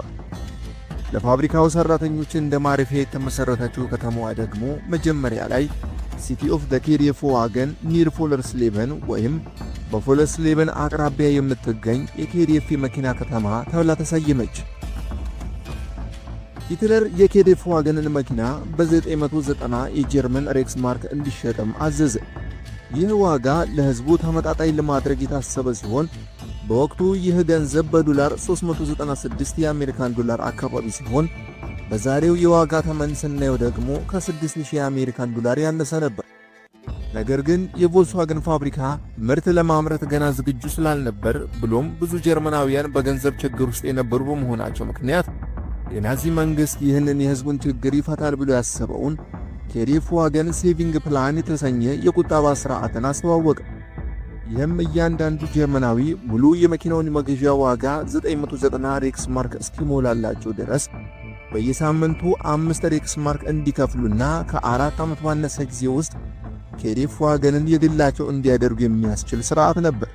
ለፋብሪካው ሠራተኞች እንደ ማረፊያ የተመሠረተችው ከተማዋ ደግሞ መጀመሪያ ላይ City of the KDF Wagen near Fallersleben ወይም በፎለርስሌቨን አቅራቢያ የምትገኝ የኬዲኤፍ የመኪና ከተማ ተብላ ተሰየመች። ሂትለር የኬዲኤፍ ዋገንን መኪና በ990 የጀርመን ሬክስ ማርክ እንዲሸጥም አዘዘ። ይህ ዋጋ ለሕዝቡ ተመጣጣኝ ለማድረግ የታሰበ ሲሆን፣ በወቅቱ ይህ ገንዘብ በዶላር 396 የአሜሪካን ዶላር አካባቢ ሲሆን፣ በዛሬው የዋጋ ተመን ስናየው ደግሞ ከ6000 የአሜሪካን ዶላር ያነሰ ነበር። ነገር ግን የቮልስዋገን ፋብሪካ ምርት ለማምረት ገና ዝግጁ ስላልነበር፣ ብሎም ብዙ ጀርመናውያን በገንዘብ ችግር ውስጥ የነበሩ በመሆናቸው ምክንያት፣ የናዚ መንግሥት ይህንን የሕዝቡን ችግር ይፈታል ብሎ ያሰበውን ኬዲፍ ዋገን saving plan የተሰኘ የቁጠባ ሥርዓትን አስተዋወቀ። ይህም እያንዳንዱ ጀርመናዊ ሙሉ የመኪናውን መግዣ ዋጋ 990 ሬክስ ማርክ እስኪሞላላቸው ድረስ በየሳምንቱ 5 ሬክስ ማርክ እንዲከፍሉና ከ4 ዓመት ባነሰ ጊዜ ውስጥ ኬዲፍ ዋገንን የግላቸው እንዲያደርጉ የሚያስችል ሥርዓት ነበር።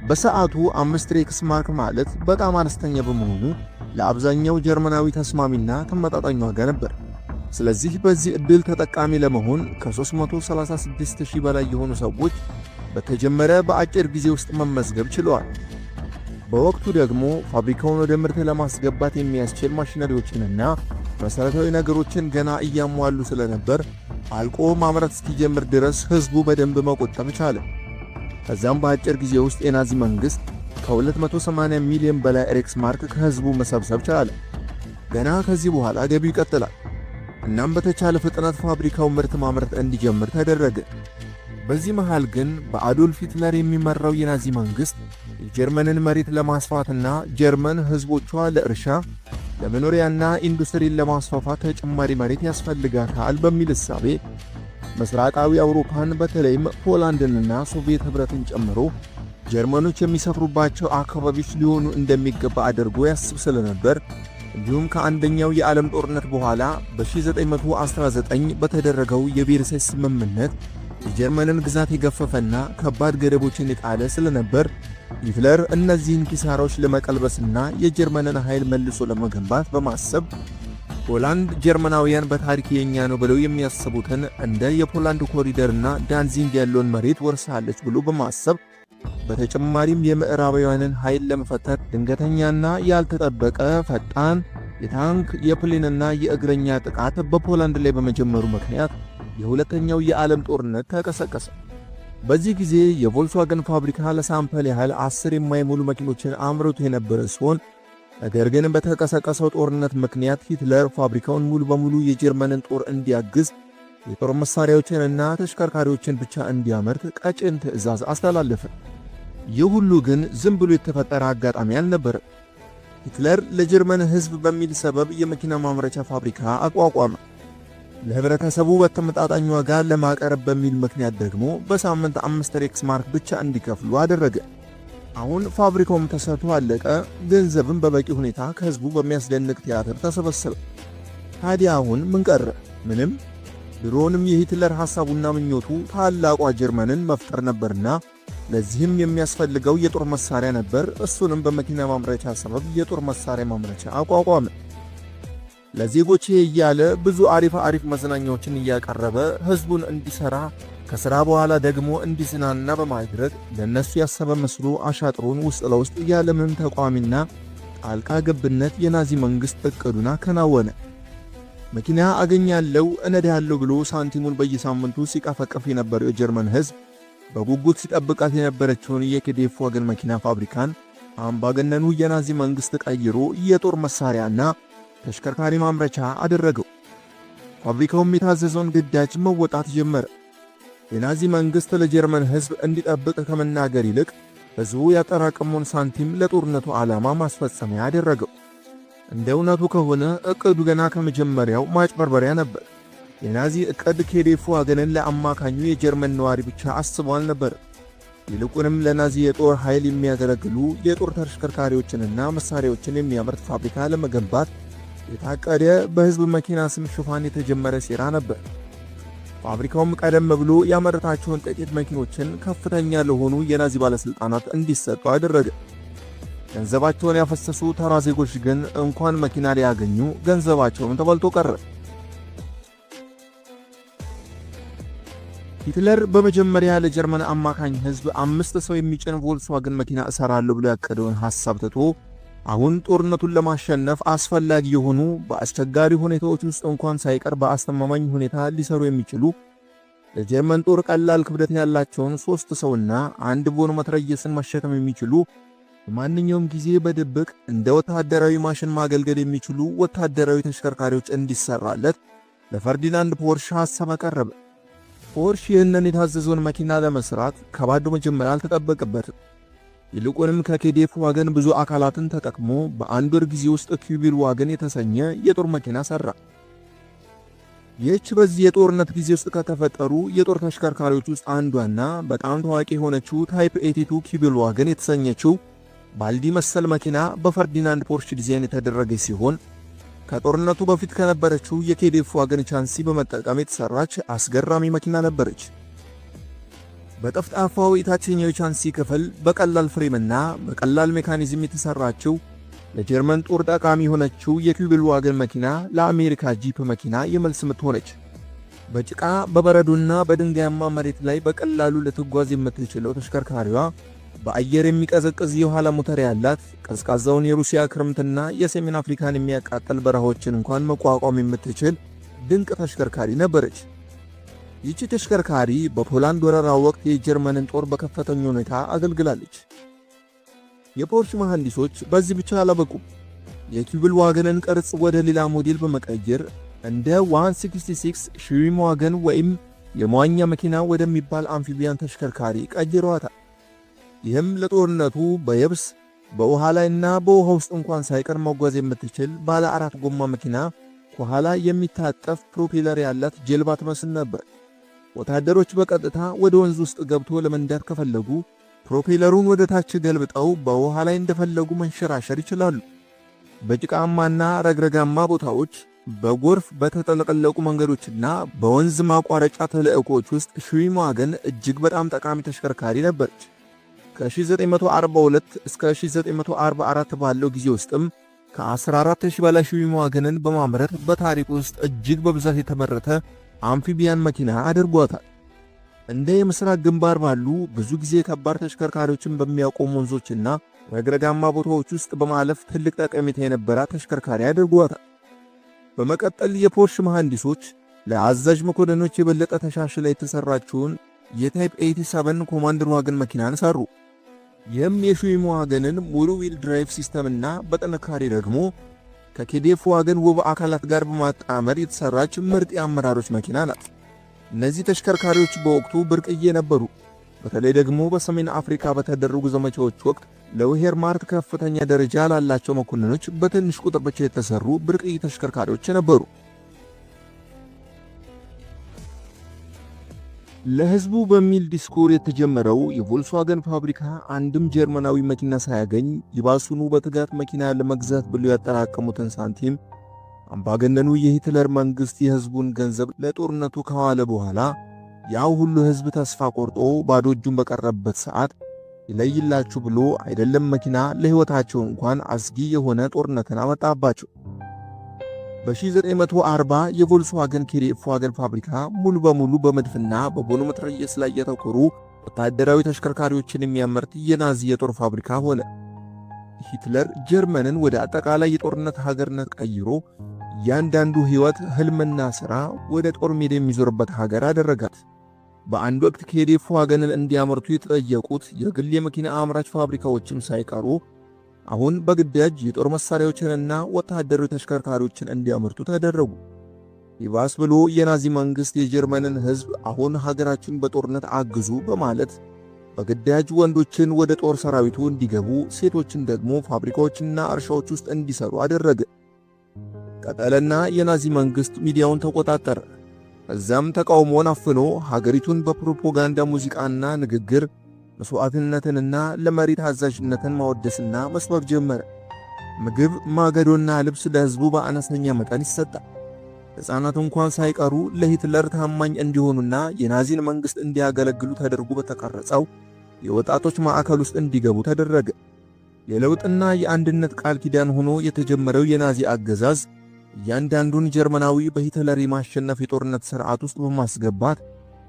በሰዓቱ 5 ሬክስ ማርክ ማለት በጣም አነስተኛ በመሆኑ ለአብዛኛው ጀርመናዊ ተስማሚና ተመጣጣኝ ዋጋ ነበር። ስለዚህ በዚህ ዕድል ተጠቃሚ ለመሆን ከ336,000 በላይ የሆኑ ሰዎች በተጀመረ በአጭር ጊዜ ውስጥ መመዝገብ ችለዋል። በወቅቱ ደግሞ ፋብሪካውን ወደ ምርት ለማስገባት የሚያስችል ማሽነሪዎችንና መሠረታዊ ነገሮችን ገና እያሟሉ ስለነበር አልቆ ማምረት እስኪጀምር ድረስ ሕዝቡ በደንብ መቆጠብ ቻለ። ከዛም በአጭር ጊዜ ውስጥ የናዚ መንግሥት ከ280 ሚሊዮን በላይ ሬክስ ማርክ ከሕዝቡ መሰብሰብ ቻለ። ገና ከዚህ በኋላ ገቢው ይቀጥላል። እናም በተቻለ ፍጥነት ፋብሪካው ምርት ማምረት እንዲጀምር ተደረገ። በዚህ መሃል ግን በአዶልፍ ሂትለር የሚመራው የናዚ መንግሥት የጀርመንን መሬት ለማስፋትና ጀርመን ሕዝቦቿ ለእርሻ፣ ለመኖሪያና ኢንዱስትሪን ለማስፋፋት ተጨማሪ መሬት ያስፈልጋታል በሚል እሳቤ ምስራቃዊ አውሮፓን፣ በተለይም ፖላንድንና ሶቪየት ኅብረትን ጨምሮ ጀርመኖች የሚሰፍሩባቸው አካባቢዎች ሊሆኑ እንደሚገባ አድርጎ ያስብ ስለነበር፣ እንዲሁም ከአንደኛው የዓለም ጦርነት በኋላ በ1919 በተደረገው የቬርሳይ ስምምነት የጀርመንን ግዛት የገፈፈና ከባድ ገደቦችን የጣለ ስለነበር፣ ሂትለር እነዚህን ኪሳራዎች ለመቀልበስና የጀርመንን ኃይል መልሶ ለመገንባት በማሰብ ፖላንድ ጀርመናውያን በታሪክ የኛ ነው ብለው የሚያስቡትን እንደ የፖላንድ ኮሪደርና ዳንዚንግ ያለውን መሬት ወርሳለች ብሎ በማሰብ፣ በተጨማሪም የምዕራባውያንን ኃይል ለመፈተን ድንገተኛና ያልተጠበቀ ፈጣን የታንክ፣ የ plane ና የእግረኛ ጥቃት በፖላንድ ላይ በመጀመሩ ምክንያት የሁለተኛው የዓለም ጦርነት ተቀሰቀሰ። በዚህ ጊዜ የቮልስዋገን ፋብሪካ ለ sample ያህል 10 የማይሞሉ መኪኖችን አምርቶ የነበረ ሲሆን፣ ነገር ግን በተቀሰቀሰው ጦርነት ምክንያት ሂትለር ፋብሪካውን ሙሉ በሙሉ የጀርመንን ጦር እንዲያግዝ፣ የጦር መሳሪያዎችንና ተሽከርካሪዎችን ብቻ እንዲያመርት ቀጭን ትዕዛዝ አስተላለፈ። ይህ ሁሉ ግን ዝም ብሎ የተፈጠረ አጋጣሚ አልነበረም። ሂትለር ለጀርመን ሕዝብ በሚል ሰበብ የመኪና ማምረቻ ፋብሪካ አቋቋመ። ለህብረተሰቡ በተመጣጣኝ ዋጋ ለማቅረብ በሚል ምክንያት ደግሞ በሳምንት 5 ሬክስ ማርክ ብቻ እንዲከፍሉ አደረገ። አሁን ፋብሪካውም ተሰርቶ አለቀ። ገንዘብም በበቂ ሁኔታ ከህዝቡ በሚያስደንቅ ቲያትር ተሰበሰበ። ታዲያ አሁን ምን ቀረ? ምንም። ድሮንም የሂትለር ሐሳቡና ምኞቱ ታላቋ ጀርመንን መፍጠር ነበርና ለዚህም የሚያስፈልገው የጦር መሳሪያ ነበር። እሱንም በመኪና ማምረቻ ሰበብ የጦር መሳሪያ ማምረቻ አቋቋመ። ለዜጎቼ እያለ ብዙ አሪፍ አሪፍ መዝናኛዎችን እያቀረበ ሕዝቡን እንዲሠራ፣ ከሥራ በኋላ ደግሞ እንዲዝናና በማድረግ ለእነሱ ያሰበ መስሎ አሻጥሮን ውስጥ ለውስጥ ያለምንም ተቃዋሚና ጣልቃ ገብነት የናዚ መንግሥት እቅዱን አከናወነ። መኪና አገኛለሁ፣ እነዳለሁ ብሎ ሳንቲሙን በየሳምንቱ ሲቀፈቅፍ የነበረው የጀርመን ሕዝብ በጉጉት ሲጠብቃት የነበረችውን የኬዴፍ ዋገን መኪና ፋብሪካን አምባገነኑ የናዚ መንግሥት ቀይሮ የጦር መሳሪያና ተሽከርካሪ ማምረቻ አደረገው። ፋብሪካውም የታዘዘውን ግዳጅ መወጣት ጀመረ። የናዚ መንግሥት ለጀርመን ሕዝብ እንዲጠብቅ ከመናገር ይልቅ ሕዝቡ ያጠራቀመውን ሳንቲም ለጦርነቱ ዓላማ ማስፈጸሚያ አደረገው። እንደ እውነቱ ከሆነ እቅዱ ገና ከመጀመሪያው ማጭበርበሪያ ነበር። የናዚ እቅድ ኬዴፍ ዋገንን ለአማካኙ የጀርመን ነዋሪ ብቻ አስቦ አልነበረም። ይልቁንም ለናዚ የጦር ኃይል የሚያገለግሉ የጦር ተሽከርካሪዎችንና መሳሪያዎችን የሚያመርት ፋብሪካ ለመገንባት የታቀደ በሕዝብ መኪና ስም ሽፋን የተጀመረ ሴራ ነበር። ፋብሪካውም ቀደም ብሎ ያመረታቸውን ጥቂት መኪኖችን ከፍተኛ ለሆኑ የናዚ ባለሥልጣናት እንዲሰጡ አደረገ። ገንዘባቸውን ያፈሰሱ ተራ ዜጎች ግን እንኳን መኪና ሊያገኙ ገንዘባቸውም ተበልቶ ቀረ። ሂትለር በመጀመሪያ ለጀርመን አማካኝ ሕዝብ አምስት ሰው የሚጭን ቮልስዋገን መኪና እሰራለሁ ብሎ ያቀደውን ሐሳብ ትቶ አሁን ጦርነቱን ለማሸነፍ አስፈላጊ የሆኑ፣ በአስቸጋሪ ሁኔታዎች ውስጥ እንኳን ሳይቀር በአስተማማኝ ሁኔታ ሊሰሩ የሚችሉ፣ ለጀርመን ጦር ቀላል ክብደት ያላቸውን፣ ሶስት ሰውና አንድ ቦን መትረየስን መሸከም የሚችሉ፣ በማንኛውም ጊዜ በድብቅ እንደ ወታደራዊ ማሽን ማገልገል የሚችሉ ወታደራዊ ተሽከርካሪዎች እንዲሰራለት ለፈርዲናንድ ፖርሽ ሐሳብ አቀረበ። ፖርሽ ይህንን የታዘዘውን መኪና ለመስራት ከባዶ መጀመሪያ አልተጠበቀበትም። ይልቁንም ከኬዴፍ ዋገን ብዙ አካላትን ተጠቅሞ በአንድ ወር ጊዜ ውስጥ ኪዩቤል ዋገን የተሰኘ የጦር መኪና ሰራ። ይህች በዚህ የጦርነት ጊዜ ውስጥ ከተፈጠሩ የጦር ተሽከርካሪዎች ውስጥ አንዷና በጣም ታዋቂ የሆነችው Type 82 ኪዩቤል ዋገን የተሰኘችው ባልዲ መሰል መኪና በፈርዲናንድ ፖርሽ ዲዛይን የተደረገች ሲሆን ከጦርነቱ በፊት ከነበረችው የኬዴፍ ዋገን ቻንሲ በመጠቀም የተሰራች አስገራሚ መኪና ነበረች። በጠፍጣፋው የታችኛው የቻንሲ ክፍል በቀላል frame ና በቀላል mechanism የተሰራችው ለጀርመን ጦር ጠቃሚ የሆነችው የኪዩቤል ዋገን መኪና ለአሜሪካ ጂፕ መኪና የመልስ ምት ሆነች። በጭቃ፣ በበረዶና በድንጋያማ መሬት ላይ በቀላሉ ልትጓዝ የምትችለው ተሽከርካሪዋ በአየር የሚቀዘቅዝ የኋላ ሞተር ያላት፣ ቀዝቃዛውን የሩሲያ ክረምትና የሰሜን አፍሪካን የሚያቃጥል በረሃዎችን እንኳን መቋቋም የምትችል ድንቅ ተሽከርካሪ ነበረች። ይቺ ተሽከርካሪ በፖላንድ ወረራ ወቅት የጀርመንን ጦር በከፍተኛ ሁኔታ አገልግላለች። የፖርሽ መሐንዲሶች በዚህ ብቻ አላበቁም። የኪዩቤል ዋገንን ቅርጽ ወደ ሌላ ሞዴል በመቀየር እንደ 166 ሽዊምዋገን ወይም የመዋኛ መኪና ወደሚባል amphibian ተሽከርካሪ ቀይረዋታል። ይህም ለጦርነቱ በየብስ፣ በውሃ ላይና በውሃ ውስጥ እንኳን ሳይቀር መጓዝ የምትችል ባለ አራት ጎማ መኪና ከኋላ የሚታጠፍ propeller ያላት ጀልባ ትመስል ነበር። ወታደሮች በቀጥታ ወደ ወንዝ ውስጥ ገብቶ ለመንዳት ከፈለጉ propeller ኡን ወደ ታች ገልብጠው በውሃ ላይ እንደፈለጉ መንሸራሸር ይችላሉ። በጭቃማና ረግረጋማ ቦታዎች፣ በጎርፍ በተጠለቀለቁ መንገዶችና በወንዝ ማቋረጫ ተልዕኮች ውስጥ ሽዊምዋገን እጅግ በጣም ጠቃሚ ተሽከርካሪ ነበረች። ከ1942 እስከ 1944 ባለው ጊዜ ውስጥም ከ14,000 በላይ ሽዊምዋገንን በማምረት በታሪክ ውስጥ እጅግ በብዛት የተመረተ amphibian መኪና አድርጓታል። እንደ የምስራቅ ግንባር ባሉ ብዙ ጊዜ ከባድ ተሽከርካሪዎችን በሚያቆሙ ወንዞችና ረግረጋማ ቦታዎች ውስጥ በማለፍ ትልቅ ጠቀሜታ የነበራት ተሽከርካሪ አድርጓታል። በመቀጠል የፖርሽ መሐንዲሶች ለአዛዥ መኮንኖች የበለጠ ተሻሽላ የተሰራችውን የ Type 87 ኮማንደር ዋገን መኪናን ሰሩ። ይህም የሽዊምዋገንን ሙሉ wheel drive system ና በጥንካሬ ደግሞ ከኬዴፍ ዋገን ውብ አካላት ጋር በማጣመር የተሰራች ምርጥ የአመራሮች መኪና ናት። እነዚህ ተሽከርካሪዎች በወቅቱ ብርቅዬ ነበሩ። በተለይ ደግሞ በሰሜን አፍሪካ በተደረጉ ዘመቻዎች ወቅት ለዌርማርት ከፍተኛ ደረጃ ላላቸው መኮንኖች በትንሽ ቁጥር ብቻ የተሰሩ ብርቅዬ ተሽከርካሪዎች ነበሩ። ለህዝቡ በሚል ዲስኩር የተጀመረው የቮልስዋገን ፋብሪካ አንድም ጀርመናዊ መኪና ሳያገኝ ይባሱኑ በትጋት መኪና ለመግዛት ብሎ ያጠራቀሙትን ሳንቲም አምባገነኑ የሂትለር መንግሥት የህዝቡን ገንዘብ ለጦርነቱ ካዋለ በኋላ ያው ሁሉ ሕዝብ ተስፋ ቆርጦ ባዶ እጁን በቀረበት ሰዓት ይለይላችሁ ብሎ አይደለም መኪና ለሕይወታቸው እንኳን አስጊ የሆነ ጦርነትን አመጣባቸው። በ1940 የቮልስዋገን ኬዲኤፍ ዋገን ፋብሪካ ሙሉ በሙሉ በመድፍና በቦኖ መትረየስ ላይ ያተኮሩ ወታደራዊ ተሽከርካሪዎችን የሚያመርት የናዚ የጦር ፋብሪካ ሆነ። ሂትለር ጀርመንን ወደ አጠቃላይ የጦርነት ሀገርነት ቀይሮ እያንዳንዱ ሕይወት፣ ህልምና ሥራ ወደ ጦር ሜዳ የሚዞርበት ሀገር አደረጋት። በአንድ ወቅት ኬዲኤፍ ዋገንን እንዲያመርቱ የተጠየቁት የግል የመኪና አምራች ፋብሪካዎችም ሳይቀሩ አሁን በግዳጅ የጦር መሳሪያዎችንና ወታደራዊ ተሽከርካሪዎችን እንዲያመርቱ ተደረጉ። ይባስ ብሎ የናዚ መንግሥት የጀርመንን ሕዝብ አሁን ሀገራችን በጦርነት አግዙ በማለት በግዳጅ ወንዶችን ወደ ጦር ሰራዊቱ እንዲገቡ፣ ሴቶችን ደግሞ ፋብሪካዎችና እርሻዎች ውስጥ እንዲሰሩ አደረገ። ቀጠለና የናዚ መንግሥት ሚዲያውን ተቆጣጠረ። ከዛም ተቃውሞን አፍኖ ሀገሪቱን በፕሮፓጋንዳ ሙዚቃና ንግግር መስዋዕትነትንና ለመሪ ታዛዥነትን ማወደስና መስበክ ጀመረ። ምግብ፣ ማገዶና ልብስ ለሕዝቡ በአነስተኛ መጠን ይሰጣል። ሕፃናት እንኳን ሳይቀሩ ለሂትለር ታማኝ እንዲሆኑና የናዚን መንግሥት እንዲያገለግሉ ተደርጎ በተቀረጸው የወጣቶች ማዕከል ውስጥ እንዲገቡ ተደረገ። የለውጥና የአንድነት ቃል ኪዳን ሆኖ የተጀመረው የናዚ አገዛዝ እያንዳንዱን ጀርመናዊ በሂትለር የማሸነፍ የጦርነት ሥርዓት ውስጥ በማስገባት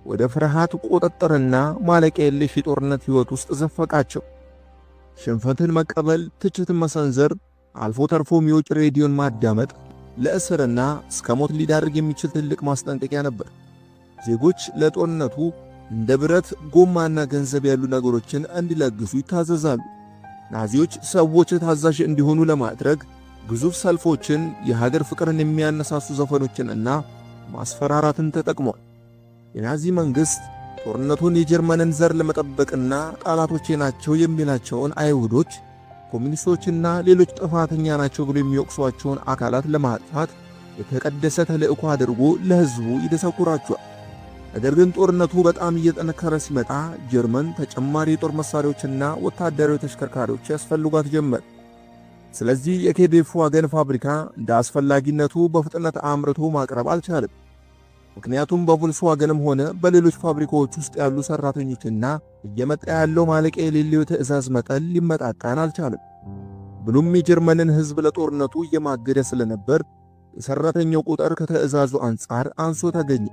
ወደ ፍርሃት፣ ቁጥጥርና ማለቂያ የለሽ የጦርነት ሕይወት ውስጥ ዘፈቃቸው። ሽንፈትን መቀበል፣ ትችትን መሰንዘር፣ አልፎ ተርፎም የውጭ ሬዲዮን ማዳመጥ ለእስርና እስከ ሞት ሊዳርግ የሚችል ትልቅ ማስጠንቀቂያ ነበር። ዜጎች ለጦርነቱ እንደ ብረት፣ ጎማና ገንዘብ ያሉ ነገሮችን እንዲለግሱ ይታዘዛሉ። ናዚዎች ሰዎች ታዛዥ እንዲሆኑ ለማድረግ ግዙፍ ሰልፎችን፣ የሀገር ፍቅርን የሚያነሳሱ ዘፈኖችንና ማስፈራራትን ተጠቅሟል። የናዚ መንግሥት ጦርነቱን የጀርመንን ዘር ለመጠበቅና ጠላቶቼ ናቸው የሚላቸውን አይሁዶች፣ ኮሚኒስቶችና ሌሎች ጥፋተኛ ናቸው ብሎ የሚወቅሷቸውን አካላት ለማጥፋት የተቀደሰ ተልዕኮ አድርጎ ለሕዝቡ ይደሰኩራቸዋል። ነገር ግን ጦርነቱ በጣም እየጠነከረ ሲመጣ ጀርመን ተጨማሪ የጦር መሳሪያዎችና ወታደራዊ ተሽከርካሪዎች ያስፈልጓት ጀመር። ስለዚህ የኬዲኤፍ ዋገን ፋብሪካ እንደ አስፈላጊነቱ በፍጥነት አምርቶ ማቅረብ አልቻለም። ምክንያቱም በቮልስዋገንም ሆነ በሌሎች ፋብሪካዎች ውስጥ ያሉ ሰራተኞችና እየመጣ ያለው ማለቂያ የሌለው የትዕዛዝ መጠን ሊመጣጠን አልቻለም። ብሎም የጀርመንን ሕዝብ ለጦርነቱ እየማገደ ስለነበር የሰራተኛው ቁጥር ከተዕዛዙ አንጻር አንሶ ተገኘ።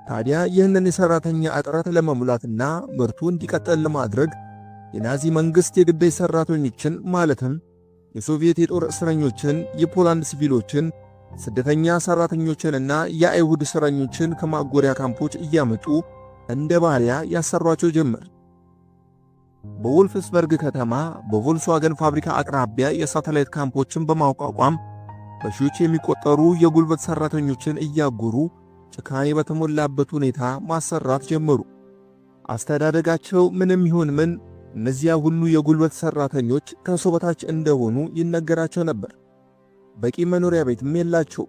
ታዲያ ይህንን የሰራተኛ እጥረት ለመሙላትና ምርቱ እንዲቀጥል ለማድረግ የናዚ መንግሥት የግዳጅ ሰራተኞችን ማለትም የሶቪየት የጦር እስረኞችን፣ የፖላንድ ሲቪሎችን፣ ስደተኛ ሰራተኞችንና የአይሁድ እስረኞችን ከማጎሪያ ካምፖች እያመጡ እንደ ባሪያ ያሰሯቸው ጀመር። በወልፍስበርግ ከተማ በቮልስዋገን ፋብሪካ አቅራቢያ የሳተላይት ካምፖችን በማቋቋም በሺዎች የሚቆጠሩ የጉልበት ሰራተኞችን እያጎሩ ጭካኔ በተሞላበት ሁኔታ ማሰራት ጀመሩ። አስተዳደጋቸው ምንም ይሁን ምን እነዚያ ሁሉ የጉልበት ሰራተኞች ከሰው በታች እንደሆኑ ይነገራቸው ነበር። በቂ መኖሪያ ቤትም የላቸው፣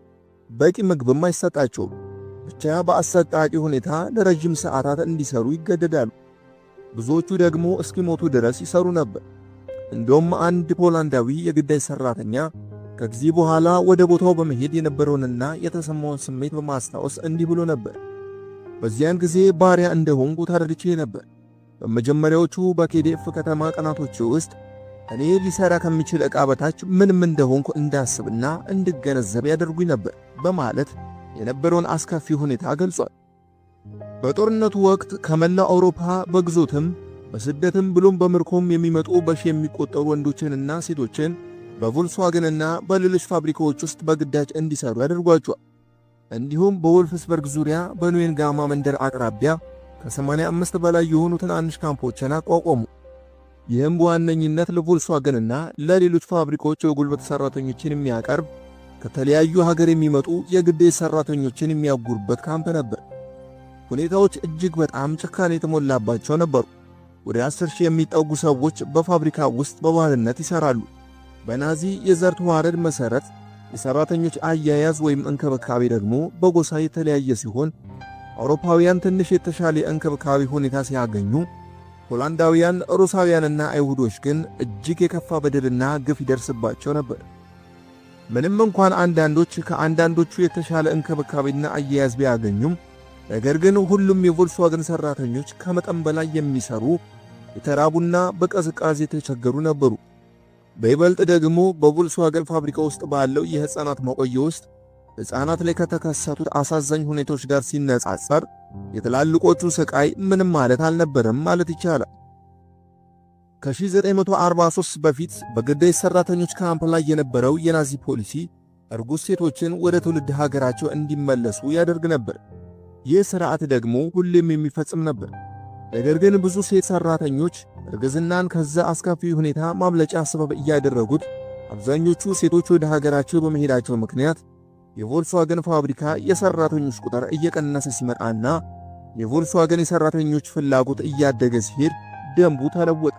በቂ ምግብም አይሰጣቸውም። ብቻ በአሰቃቂ ሁኔታ ለረጅም ሰዓታት እንዲሰሩ ይገደዳሉ። ብዙዎቹ ደግሞ እስኪሞቱ ድረስ ይሰሩ ነበር። እንደውም አንድ ፖላንዳዊ የግዳጅ ሰራተኛ ከጊዜ በኋላ ወደ ቦታው በመሄድ የነበረውንና የተሰማውን ስሜት በማስታወስ እንዲህ ብሎ ነበር። በዚያን ጊዜ ባሪያ እንደሆንኩ ተረድቼ ነበር። በመጀመሪያዎቹ በኬዲኤፍ ከተማ ቀናቶች ውስጥ እኔ ሊሰራ ከሚችል ዕቃ በታች ምንም እንደሆንኩ እንዳስብና እንድገነዘብ ያደርጉኝ ነበር በማለት የነበረውን አስከፊ ሁኔታ ገልጿል። በጦርነቱ ወቅት ከመላው አውሮፓ በግዞትም በስደትም ብሎም በምርኮም የሚመጡ በሺ የሚቆጠሩ ወንዶችንና ሴቶችን በቮልስዋገንና በሌሎች ፋብሪካዎች ውስጥ በግዳጅ እንዲሰሩ ያደርጓቸዋል። እንዲሁም በወልፍስበርግ ዙሪያ በኑዌንጋማ መንደር አቅራቢያ ከ85 በላይ የሆኑ ትናንሽ ካምፖችን አቋቋሙ። ይህም በዋነኝነት ለቮልስዋገንና ለሌሎች ፋብሪካዎች የጉልበት ሰራተኞችን የሚያቀርብ ከተለያዩ ሀገር የሚመጡ የግዴታ ሰራተኞችን የሚያጉርበት ካምፕ ነበር። ሁኔታዎች እጅግ በጣም ጭካኔ የተሞላባቸው ነበሩ። ወደ 10,000 የሚጠጉ ሰዎች በፋብሪካ ውስጥ በባርነት ይሰራሉ። በናዚ የዘር ተዋረድ መሠረት የሰራተኞች አያያዝ ወይም እንክብካቤ ደግሞ በጎሳ የተለያየ ሲሆን አውሮፓውያን ትንሽ የተሻለ የእንክብካቤ ሁኔታ ሲያገኙ፣ ሆላንዳውያን፣ ሩሳውያንና አይሁዶች ግን እጅግ የከፋ በደልና ግፍ ይደርስባቸው ነበር። ምንም እንኳን አንዳንዶች ከአንዳንዶቹ የተሻለ እንክብካቤና አያያዝ ቢያገኙም ነገር ግን ሁሉም የቮልስዋገን ሠራተኞች ከመጠን በላይ የሚሰሩ፣ የተራቡና በቅዝቃዜ የተቸገሩ ነበሩ። በይበልጥ ደግሞ በቮልስዋገን ፋብሪካ ውስጥ ባለው የሕፃናት ማቆያ ውስጥ ሕፃናት ላይ ከተከሰቱት አሳዛኝ ሁኔታዎች ጋር ሲነጻጸር የትላልቆቹ ስቃይ ምንም ማለት አልነበረም ማለት ይቻላል። ከ1943 በፊት በግዳጅ ሠራተኞች ካምፕ ላይ የነበረው የናዚ ፖሊሲ እርጉዝ ሴቶችን ወደ ትውልድ ሀገራቸው እንዲመለሱ ያደርግ ነበር። ይህ ሥርዓት ደግሞ ሁሌም የሚፈጽም ነበር። ነገር ግን ብዙ ሴት ሠራተኞች እርግዝናን ከዛ አስከፊ ሁኔታ ማምለጫ ሰበብ እያደረጉት አብዛኞቹ ሴቶች ወደ ሀገራቸው በመሄዳቸው ምክንያት የቮልስዋገን ፋብሪካ የሠራተኞች ቁጥር እየቀነሰ ሲመጣና የቮልስዋገን የሠራተኞች ፍላጎት እያደገ ሲሄድ ደንቡ ተለወጠ።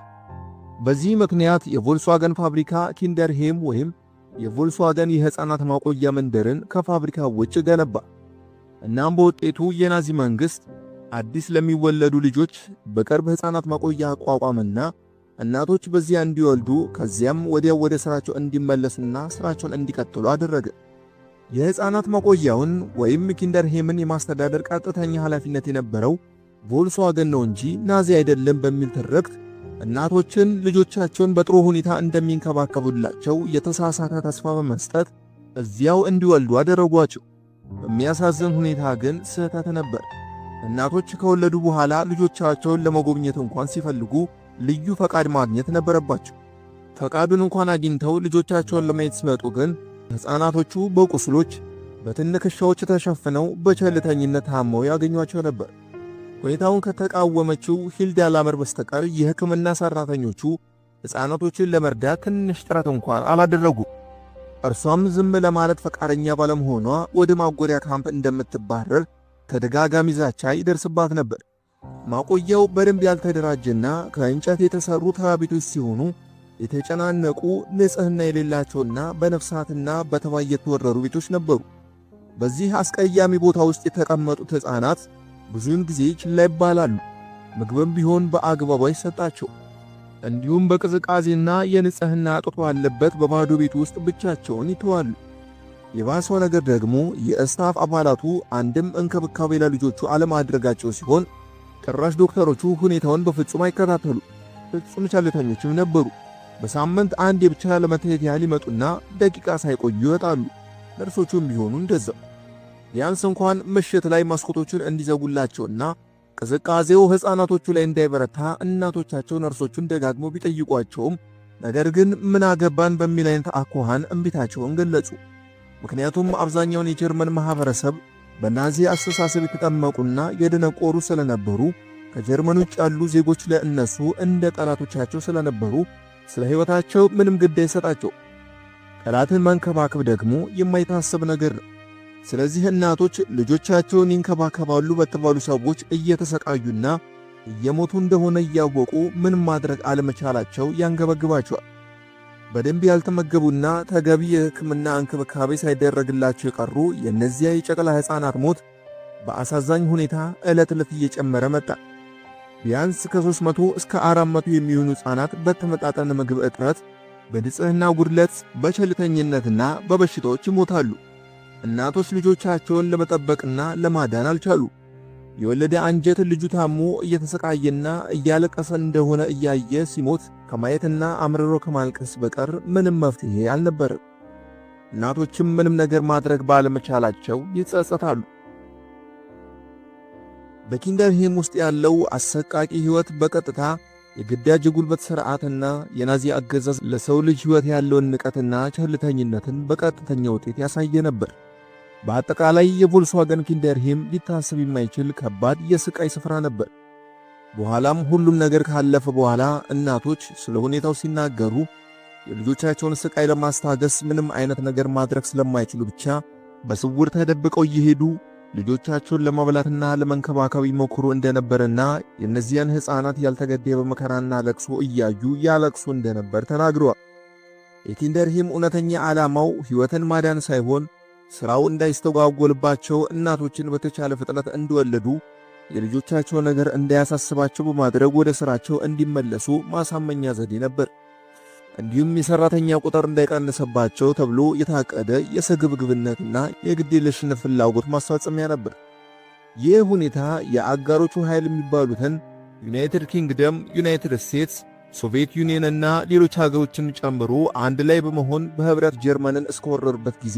በዚህ ምክንያት የቮልስዋገን ፋብሪካ ኪንደርሄም ወይም የቮልስዋገን የሕፃናት ማቆያ መንደርን ከፋብሪካው ውጭ ገነባ። እናም በውጤቱ የናዚ መንግሥት አዲስ ለሚወለዱ ልጆች በቅርብ ሕፃናት ማቆያ አቋቋመና እናቶች በዚያ እንዲወልዱ፣ ከዚያም ወዲያው ወደ ሥራቸው እንዲመለሱና ሥራቸውን እንዲቀጥሉ አደረገ። የሕፃናት ማቆያውን ወይም ኪንደርሄምን የማስተዳደር ቀጥተኛ ኃላፊነት የነበረው ቮልስዋገን ነው እንጂ ናዚ አይደለም በሚል ትርክት እናቶችን ልጆቻቸውን በጥሩ ሁኔታ እንደሚንከባከቡላቸው የተሳሳተ ተስፋ በመስጠት እዚያው እንዲወልዱ አደረጓቸው። በሚያሳዝን ሁኔታ ግን ስህተት ነበር። እናቶች ከወለዱ በኋላ ልጆቻቸውን ለመጎብኘት እንኳን ሲፈልጉ ልዩ ፈቃድ ማግኘት ነበረባቸው። ፈቃዱን እንኳን አግኝተው ልጆቻቸውን ለማየት ሲመጡ ግን ሕፃናቶቹ በቁስሎች፣ በትንክሻዎች ተሸፍነው በቸልተኝነት ታመው ያገኟቸው ነበር። ሁኔታውን ከተቃወመችው ሂልዳ ላመር በስተቀር የሕክምና ሠራተኞቹ ሕፃናቶችን ለመርዳት ትንሽ ጥረት እንኳን አላደረጉ። እርሷም ዝም ለማለት ፈቃደኛ ባለመሆኗ ወደ ማጎሪያ ካምፕ እንደምትባረር ተደጋጋሚ ዛቻ ይደርስባት ነበር። ማቆያው በደንብ ያልተደራጀና ከእንጨት የተሠሩ ተራ ቤቶች ሲሆኑ የተጨናነቁ፣ ንጽሕና የሌላቸውና በነፍሳትና በተባይ የተወረሩ ቤቶች ነበሩ። በዚህ አስቀያሚ ቦታ ውስጥ የተቀመጡት ሕፃናት ብዙውን ጊዜ ችላ ይባላሉ። ምግብም ቢሆን በአግባቡ አይሰጣቸው። እንዲሁም በቅዝቃዜና የንጽሕና እጦት ባለበት በባዶ ቤት ውስጥ ብቻቸውን ይተዋሉ። የባሰው ነገር ደግሞ የ staff አባላቱ አንድም እንክብካቤ ለልጆቹ አለማድረጋቸው ሲሆን ጭራሽ ዶክተሮቹ ሁኔታውን በፍጹም አይከታተሉ፣ ፍጹም ቸልተኞችም ነበሩ። በሳምንት አንዴ ብቻ ለመታየት ያህል ይመጡና ደቂቃ ሳይቆዩ ይወጣሉ። ነርሶቹም ቢሆኑ እንደዛው። ቢያንስ እንኳን ምሽት ላይ መስኮቶቹን እንዲዘጉላቸውና ቅዝቃዜው ሕፃናቶቹ ላይ እንዳይበረታ እናቶቻቸው ነርሶቹን ደጋግመው ቢጠይቋቸውም ነገር ግን ምን አገባን በሚል አይነት አኳኋን እምቢታቸውን ገለጹ። ምክንያቱም አብዛኛውን የጀርመን ማህበረሰብ በናዚ አስተሳሰብ የተጠመቁና የደነቆሩ ስለነበሩ፣ ከጀርመን ውጭ ያሉ ዜጎች ለእነሱ እንደ ጠላቶቻቸው ስለነበሩ ስለ ሕይወታቸው ምንም ግድ አይሰጣቸው። ጠላትን መንከባከብ ደግሞ የማይታሰብ ነገር ነው። ስለዚህ እናቶች ልጆቻቸውን ይንከባከባሉ በተባሉ ሰዎች እየተሰቃዩና እየሞቱ እንደሆነ እያወቁ ምንም ማድረግ አለመቻላቸው ያንገበግባቸዋል። በደንብ ያልተመገቡና ተገቢ የሕክምና እንክብካቤ ሳይደረግላቸው የቀሩ የእነዚያ የጨቅላ ሕፃናት ሞት በአሳዛኝ ሁኔታ ዕለት ዕለት እየጨመረ መጣ። ቢያንስ ከ300 እስከ 400 የሚሆኑ ሕፃናት በተመጣጠነ ምግብ እጥረት፣ በንጽሕና ጉድለት፣ በቸልተኝነትና በበሽታዎች ይሞታሉ። እናቶች ልጆቻቸውን ለመጠበቅና ለማዳን አልቻሉ። የወለደ አንጀት ልጁ ታሞ እየተሰቃየና እያለቀሰ እንደሆነ እያየ ሲሞት ከማየትና አምርሮ ከማልቀስ በቀር ምንም መፍትሄ አልነበረም። እናቶችም ምንም ነገር ማድረግ ባለመቻላቸው ይጸጸታሉ። በኪንደርሄም ውስጥ ያለው አሰቃቂ ሕይወት በቀጥታ የግዳጅ የጉልበት ሥርዓትና የናዚ አገዛዝ ለሰው ልጅ ሕይወት ያለውን ንቀትና ቸልተኝነትን በቀጥተኛ ውጤት ያሳየ ነበር። በአጠቃላይ የቮልስዋገን ኪንደርሄም ሊታሰብ የማይችል ከባድ የስቃይ ስፍራ ነበር። በኋላም ሁሉም ነገር ካለፈ በኋላ እናቶች ስለ ሁኔታው ሲናገሩ የልጆቻቸውን ስቃይ ለማስታገስ ምንም አይነት ነገር ማድረግ ስለማይችሉ ብቻ በስውር ተደብቀው እየሄዱ ልጆቻቸውን ለማብላትና ለመንከባከብ ይሞክሩ እንደነበርና የእነዚያን ሕፃናት ያልተገደበ መከራና ለቅሶ እያዩ ያለቅሱ እንደነበር ተናግረዋል። የኪንደርሄም እውነተኛ ዓላማው ሕይወትን ማዳን ሳይሆን ሥራው እንዳይስተጓጎልባቸው እናቶችን በተቻለ ፍጥነት እንዲወለዱ፣ የልጆቻቸው ነገር እንዳያሳስባቸው በማድረግ ወደ ሥራቸው እንዲመለሱ ማሳመኛ ዘዴ ነበር። እንዲሁም የሠራተኛ ቁጥር እንዳይቀንስባቸው ተብሎ የታቀደ የስግብግብነትና የግዴለሽነት ፍላጎት ማስፈጸሚያ ነበር። ይህ ሁኔታ የአጋሮቹ ኃይል የሚባሉትን ዩናይትድ ኪንግደም፣ ዩናይትድ ስቴትስ፣ ሶቪየት ዩኒየን እና ሌሎች ሀገሮችን ጨምሮ አንድ ላይ በመሆን በህብረት ጀርመንን እስከወረሩበት ጊዜ፣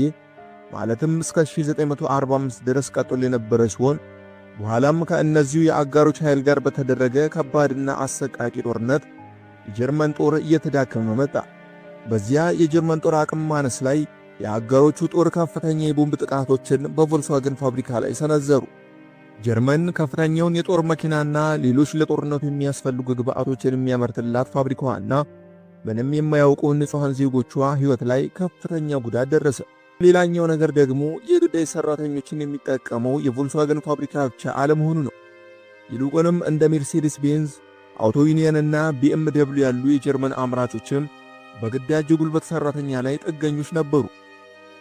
ማለትም እስከ 1945 ድረስ ቀጥሎ የነበረ ሲሆን፣ በኋላም ከእነዚሁ የአጋሮች ኃይል ጋር በተደረገ ከባድና አሰቃቂ ጦርነት የጀርመን ጦር እየተዳከመ መጣ። በዚያ የጀርመን ጦር አቅም ማነስ ላይ የአጋሮቹ ጦር ከፍተኛ የቦምብ ጥቃቶችን በቮልስዋገን ፋብሪካ ላይ ሰነዘሩ። ጀርመን ከፍተኛውን የጦር መኪናና ሌሎች ለጦርነቱ የሚያስፈልጉ ግብዓቶችን የሚያመርትላት ፋብሪካዋና ምንም የማያውቁ ንጹሐን ዜጎቿ ሕይወት ላይ ከፍተኛ ጉዳት ደረሰ። ሌላኛው ነገር ደግሞ የግዳጅ ሰራተኞችን የሚጠቀመው የቮልስዋገን ፋብሪካ ብቻ አለመሆኑ ነው። ይልቁንም እንደ ሜርሴዲስ ቤንዝ፣ አውቶ ዩኒየን እና ቢኤምደብሊው ያሉ የጀርመን አምራቾችም በግዳጅ የጉልበት ሰራተኛ ላይ ጥገኞች ነበሩ።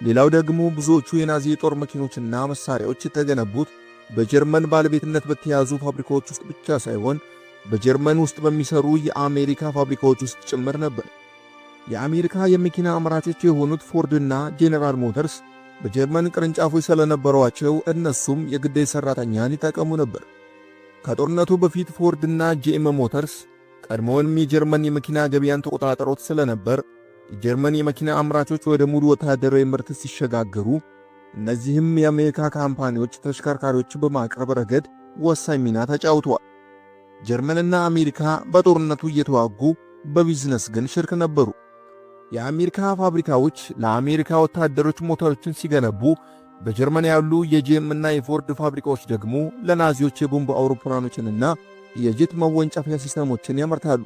ሌላው ደግሞ ብዙዎቹ የናዚ የጦር መኪኖችና መሳሪያዎች የተገነቡት በጀርመን ባለቤትነት በተያዙ ፋብሪካዎች ውስጥ ብቻ ሳይሆን በጀርመን ውስጥ በሚሰሩ የአሜሪካ ፋብሪካዎች ውስጥ ጭምር ነበር። የአሜሪካ የመኪና አምራቾች የሆኑት ፎርድና ጄኔራል ሞተርስ በጀርመን ቅርንጫፎች ስለነበሯቸው እነሱም የግዳጅ ሰራተኛን ይጠቀሙ ነበር። ከጦርነቱ በፊት ፎርድና ጂኤም ሞተርስ ቀድሞውንም የጀርመን የመኪና ገበያን ተቆጣጥሮት ስለነበር፣ የጀርመን የመኪና አምራቾች ወደ ሙሉ ወታደራዊ ምርት ሲሸጋገሩ እነዚህም የአሜሪካ ካምፓኒዎች ተሽከርካሪዎች በማቅረብ ረገድ ወሳኝ ሚና ተጫውተዋል። ጀርመንና አሜሪካ በጦርነቱ እየተዋጉ በቢዝነስ ግን ሽርክ ነበሩ። የአሜሪካ ፋብሪካዎች ለአሜሪካ ወታደሮች ሞተሮችን ሲገነቡ፣ በጀርመን ያሉ የጂኤም እና የፎርድ ፋብሪካዎች ደግሞ ለናዚዎች የቦምብ አውሮፕላኖችንና የጄት መወንጨፊያ ሲስተሞችን ያመርታሉ።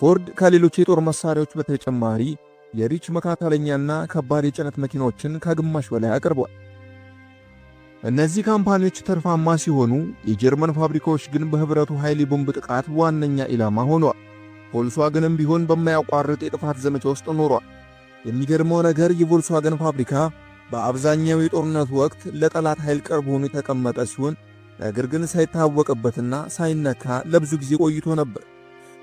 ፎርድ ከሌሎች የጦር መሳሪያዎች በተጨማሪ የሪች መካከለኛና ከባድ የጭነት መኪናዎችን ከግማሽ በላይ አቅርቧል። እነዚህ ካምፓኒዎች ትርፋማ ሲሆኑ፣ የጀርመን ፋብሪካዎች ግን በህብረቱ ኃይል የቦምብ ጥቃት ዋነኛ ኢላማ ሆኗል። ቮልስዋገንም ቢሆን በማያቋርጥ የጥፋት ዘመቻ ውስጥ ኖሯል። የሚገርመው ነገር የቮልስዋገን ፋብሪካ በአብዛኛው የጦርነቱ ወቅት ለጠላት ኃይል ቅርብ ሆኖ የተቀመጠ ሲሆን፣ ነገር ግን ሳይታወቅበትና ሳይነካ ለብዙ ጊዜ ቆይቶ ነበር።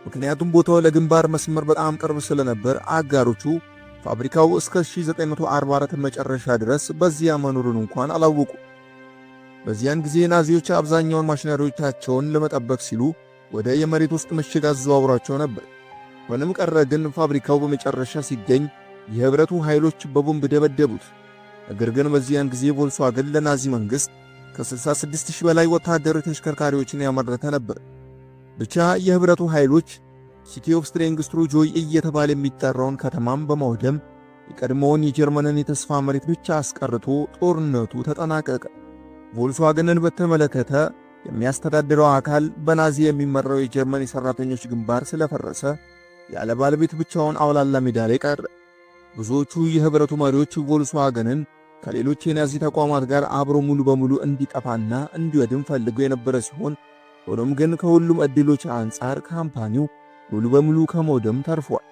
ምክንያቱም ቦታው ለግንባር መስመር በጣም ቅርብ ስለነበር አጋሮቹ ፋብሪካው እስከ 1944 መጨረሻ ድረስ በዚያ መኖሩን እንኳን አላወቁ። በዚያን ጊዜ ናዚዎች አብዛኛውን ማሽነሪዎቻቸውን ለመጠበቅ ሲሉ ወደ የመሬት ውስጥ ምሽግ አዘዋውሯቸው ነበር። ሆነም ቀረ ግን ፋብሪካው በመጨረሻ ሲገኝ የህብረቱ ኃይሎች በቦምብ ደበደቡት። ነገር ግን በዚያን ጊዜ ቮልስዋገን ለናዚ መንግሥት ከ66,000 በላይ ወታደራዊ ተሽከርካሪዎችን ያመረተ ነበር። ብቻ የህብረቱ ኃይሎች City of Strength Through Joy እየተባለ የሚጠራውን ከተማም በማውደም የቀድሞውን የጀርመንን የተስፋ መሬት ብቻ አስቀርቶ ጦርነቱ ተጠናቀቀ። ቮልስዋገንን በተመለከተ የሚያስተዳድረው አካል በናዚ የሚመራው የጀርመን የሠራተኞች ግንባር ስለፈረሰ ያለ ባለቤት ብቻውን አውላላ ሜዳ ላይ ቀረ። ብዙዎቹ የህብረቱ መሪዎች ቮልስዋገንን ከሌሎች የናዚ ተቋማት ጋር አብሮ ሙሉ በሙሉ እንዲጠፋና እንዲወድም ፈልገው የነበረ ሲሆን፣ ሆኖም ግን ከሁሉም ዕድሎች አንጻር ካምፓኒው ሙሉ በሙሉ ከመውደም ተርፏል።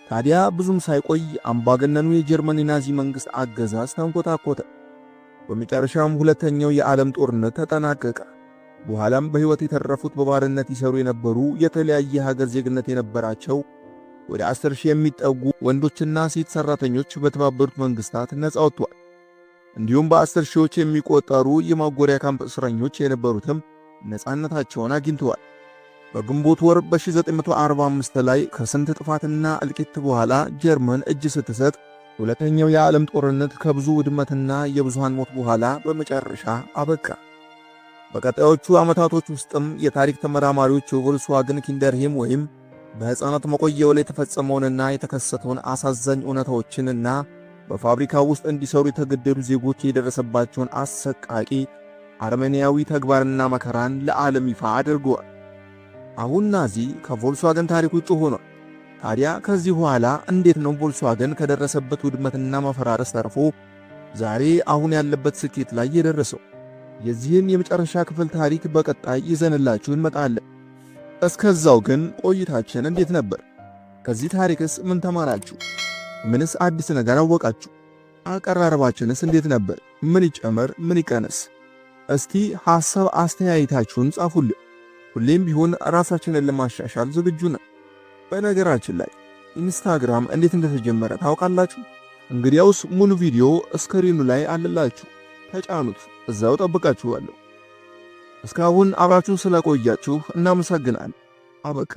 ታዲያ ብዙም ሳይቆይ አምባገነኑ የጀርመን የናዚ መንግሥት አገዛዝ ተንኮታኮተ። በመጨረሻም ሁለተኛው የዓለም ጦርነት ተጠናቀቀ። በኋላም በሕይወት የተረፉት በባርነት ይሰሩ የነበሩ የተለያየ ሀገር ዜግነት የነበራቸው ወደ 10,000 የሚጠጉ ወንዶችና ሴት ሠራተኞች በተባበሩት መንግሥታት ነፃ ወጥተዋል። እንዲሁም በአስር ሺዎች የሚቆጠሩ የማጎሪያ ካምፕ እስረኞች የነበሩትም ነፃነታቸውን አግኝተዋል። በግንቦት ወር በ1945 ላይ ከስንት ጥፋትና እልቂት በኋላ ጀርመን እጅ ስትሰጥ፣ ሁለተኛው የዓለም ጦርነት ከብዙ ውድመትና የብዙሃን ሞት በኋላ በመጨረሻ አበቃ። በቀጣዮቹ ዓመታቶች ውስጥም የታሪክ ተመራማሪዎች የቮልስዋገን ኪንደርሄም ወይም በሕፃናት መቆያው ላይ የተፈጸመውንና የተከሰተውን አሳዛኝ እውነታዎችንና በፋብሪካው ውስጥ እንዲሰሩ የተገደዱ ዜጎች የደረሰባቸውን አሰቃቂ አረመኔያዊ ተግባርና መከራን ለዓለም ይፋ አድርገዋል። አሁን ናዚ ከቮልስዋገን ታሪክ ውጭ ሆኗል። ታዲያ ከዚህ በኋላ እንዴት ነው ቮልስዋገን ከደረሰበት ውድመትና መፈራረስ ተርፎ ዛሬ አሁን ያለበት ስኬት ላይ የደረሰው? የዚህን የመጨረሻ ክፍል ታሪክ በቀጣይ ይዘንላችሁ እንመጣለን። እስከዛው ግን ቆይታችን እንዴት ነበር? ከዚህ ታሪክስ ምን ተማራችሁ? ምንስ አዲስ ነገር አወቃችሁ? አቀራረባችንስ እንዴት ነበር? ምን ይጨመር? ምን ይቀነስ? እስቲ ሐሳብ አስተያየታችሁን ጻፉልን። ሁሌም ቢሆን ራሳችንን ለማሻሻል ዝግጁ ነን። በነገራችን ላይ ኢንስታግራም እንዴት እንደተጀመረ ታውቃላችሁ? እንግዲያውስ ሙሉ ቪዲዮ ስክሪኑ ላይ አለላችሁ። ተጫኑት። እዛው ጠብቃችኋለሁ። እስካሁን አብራችሁን ስለቆያችሁ እናመሰግናለን። አበቃ።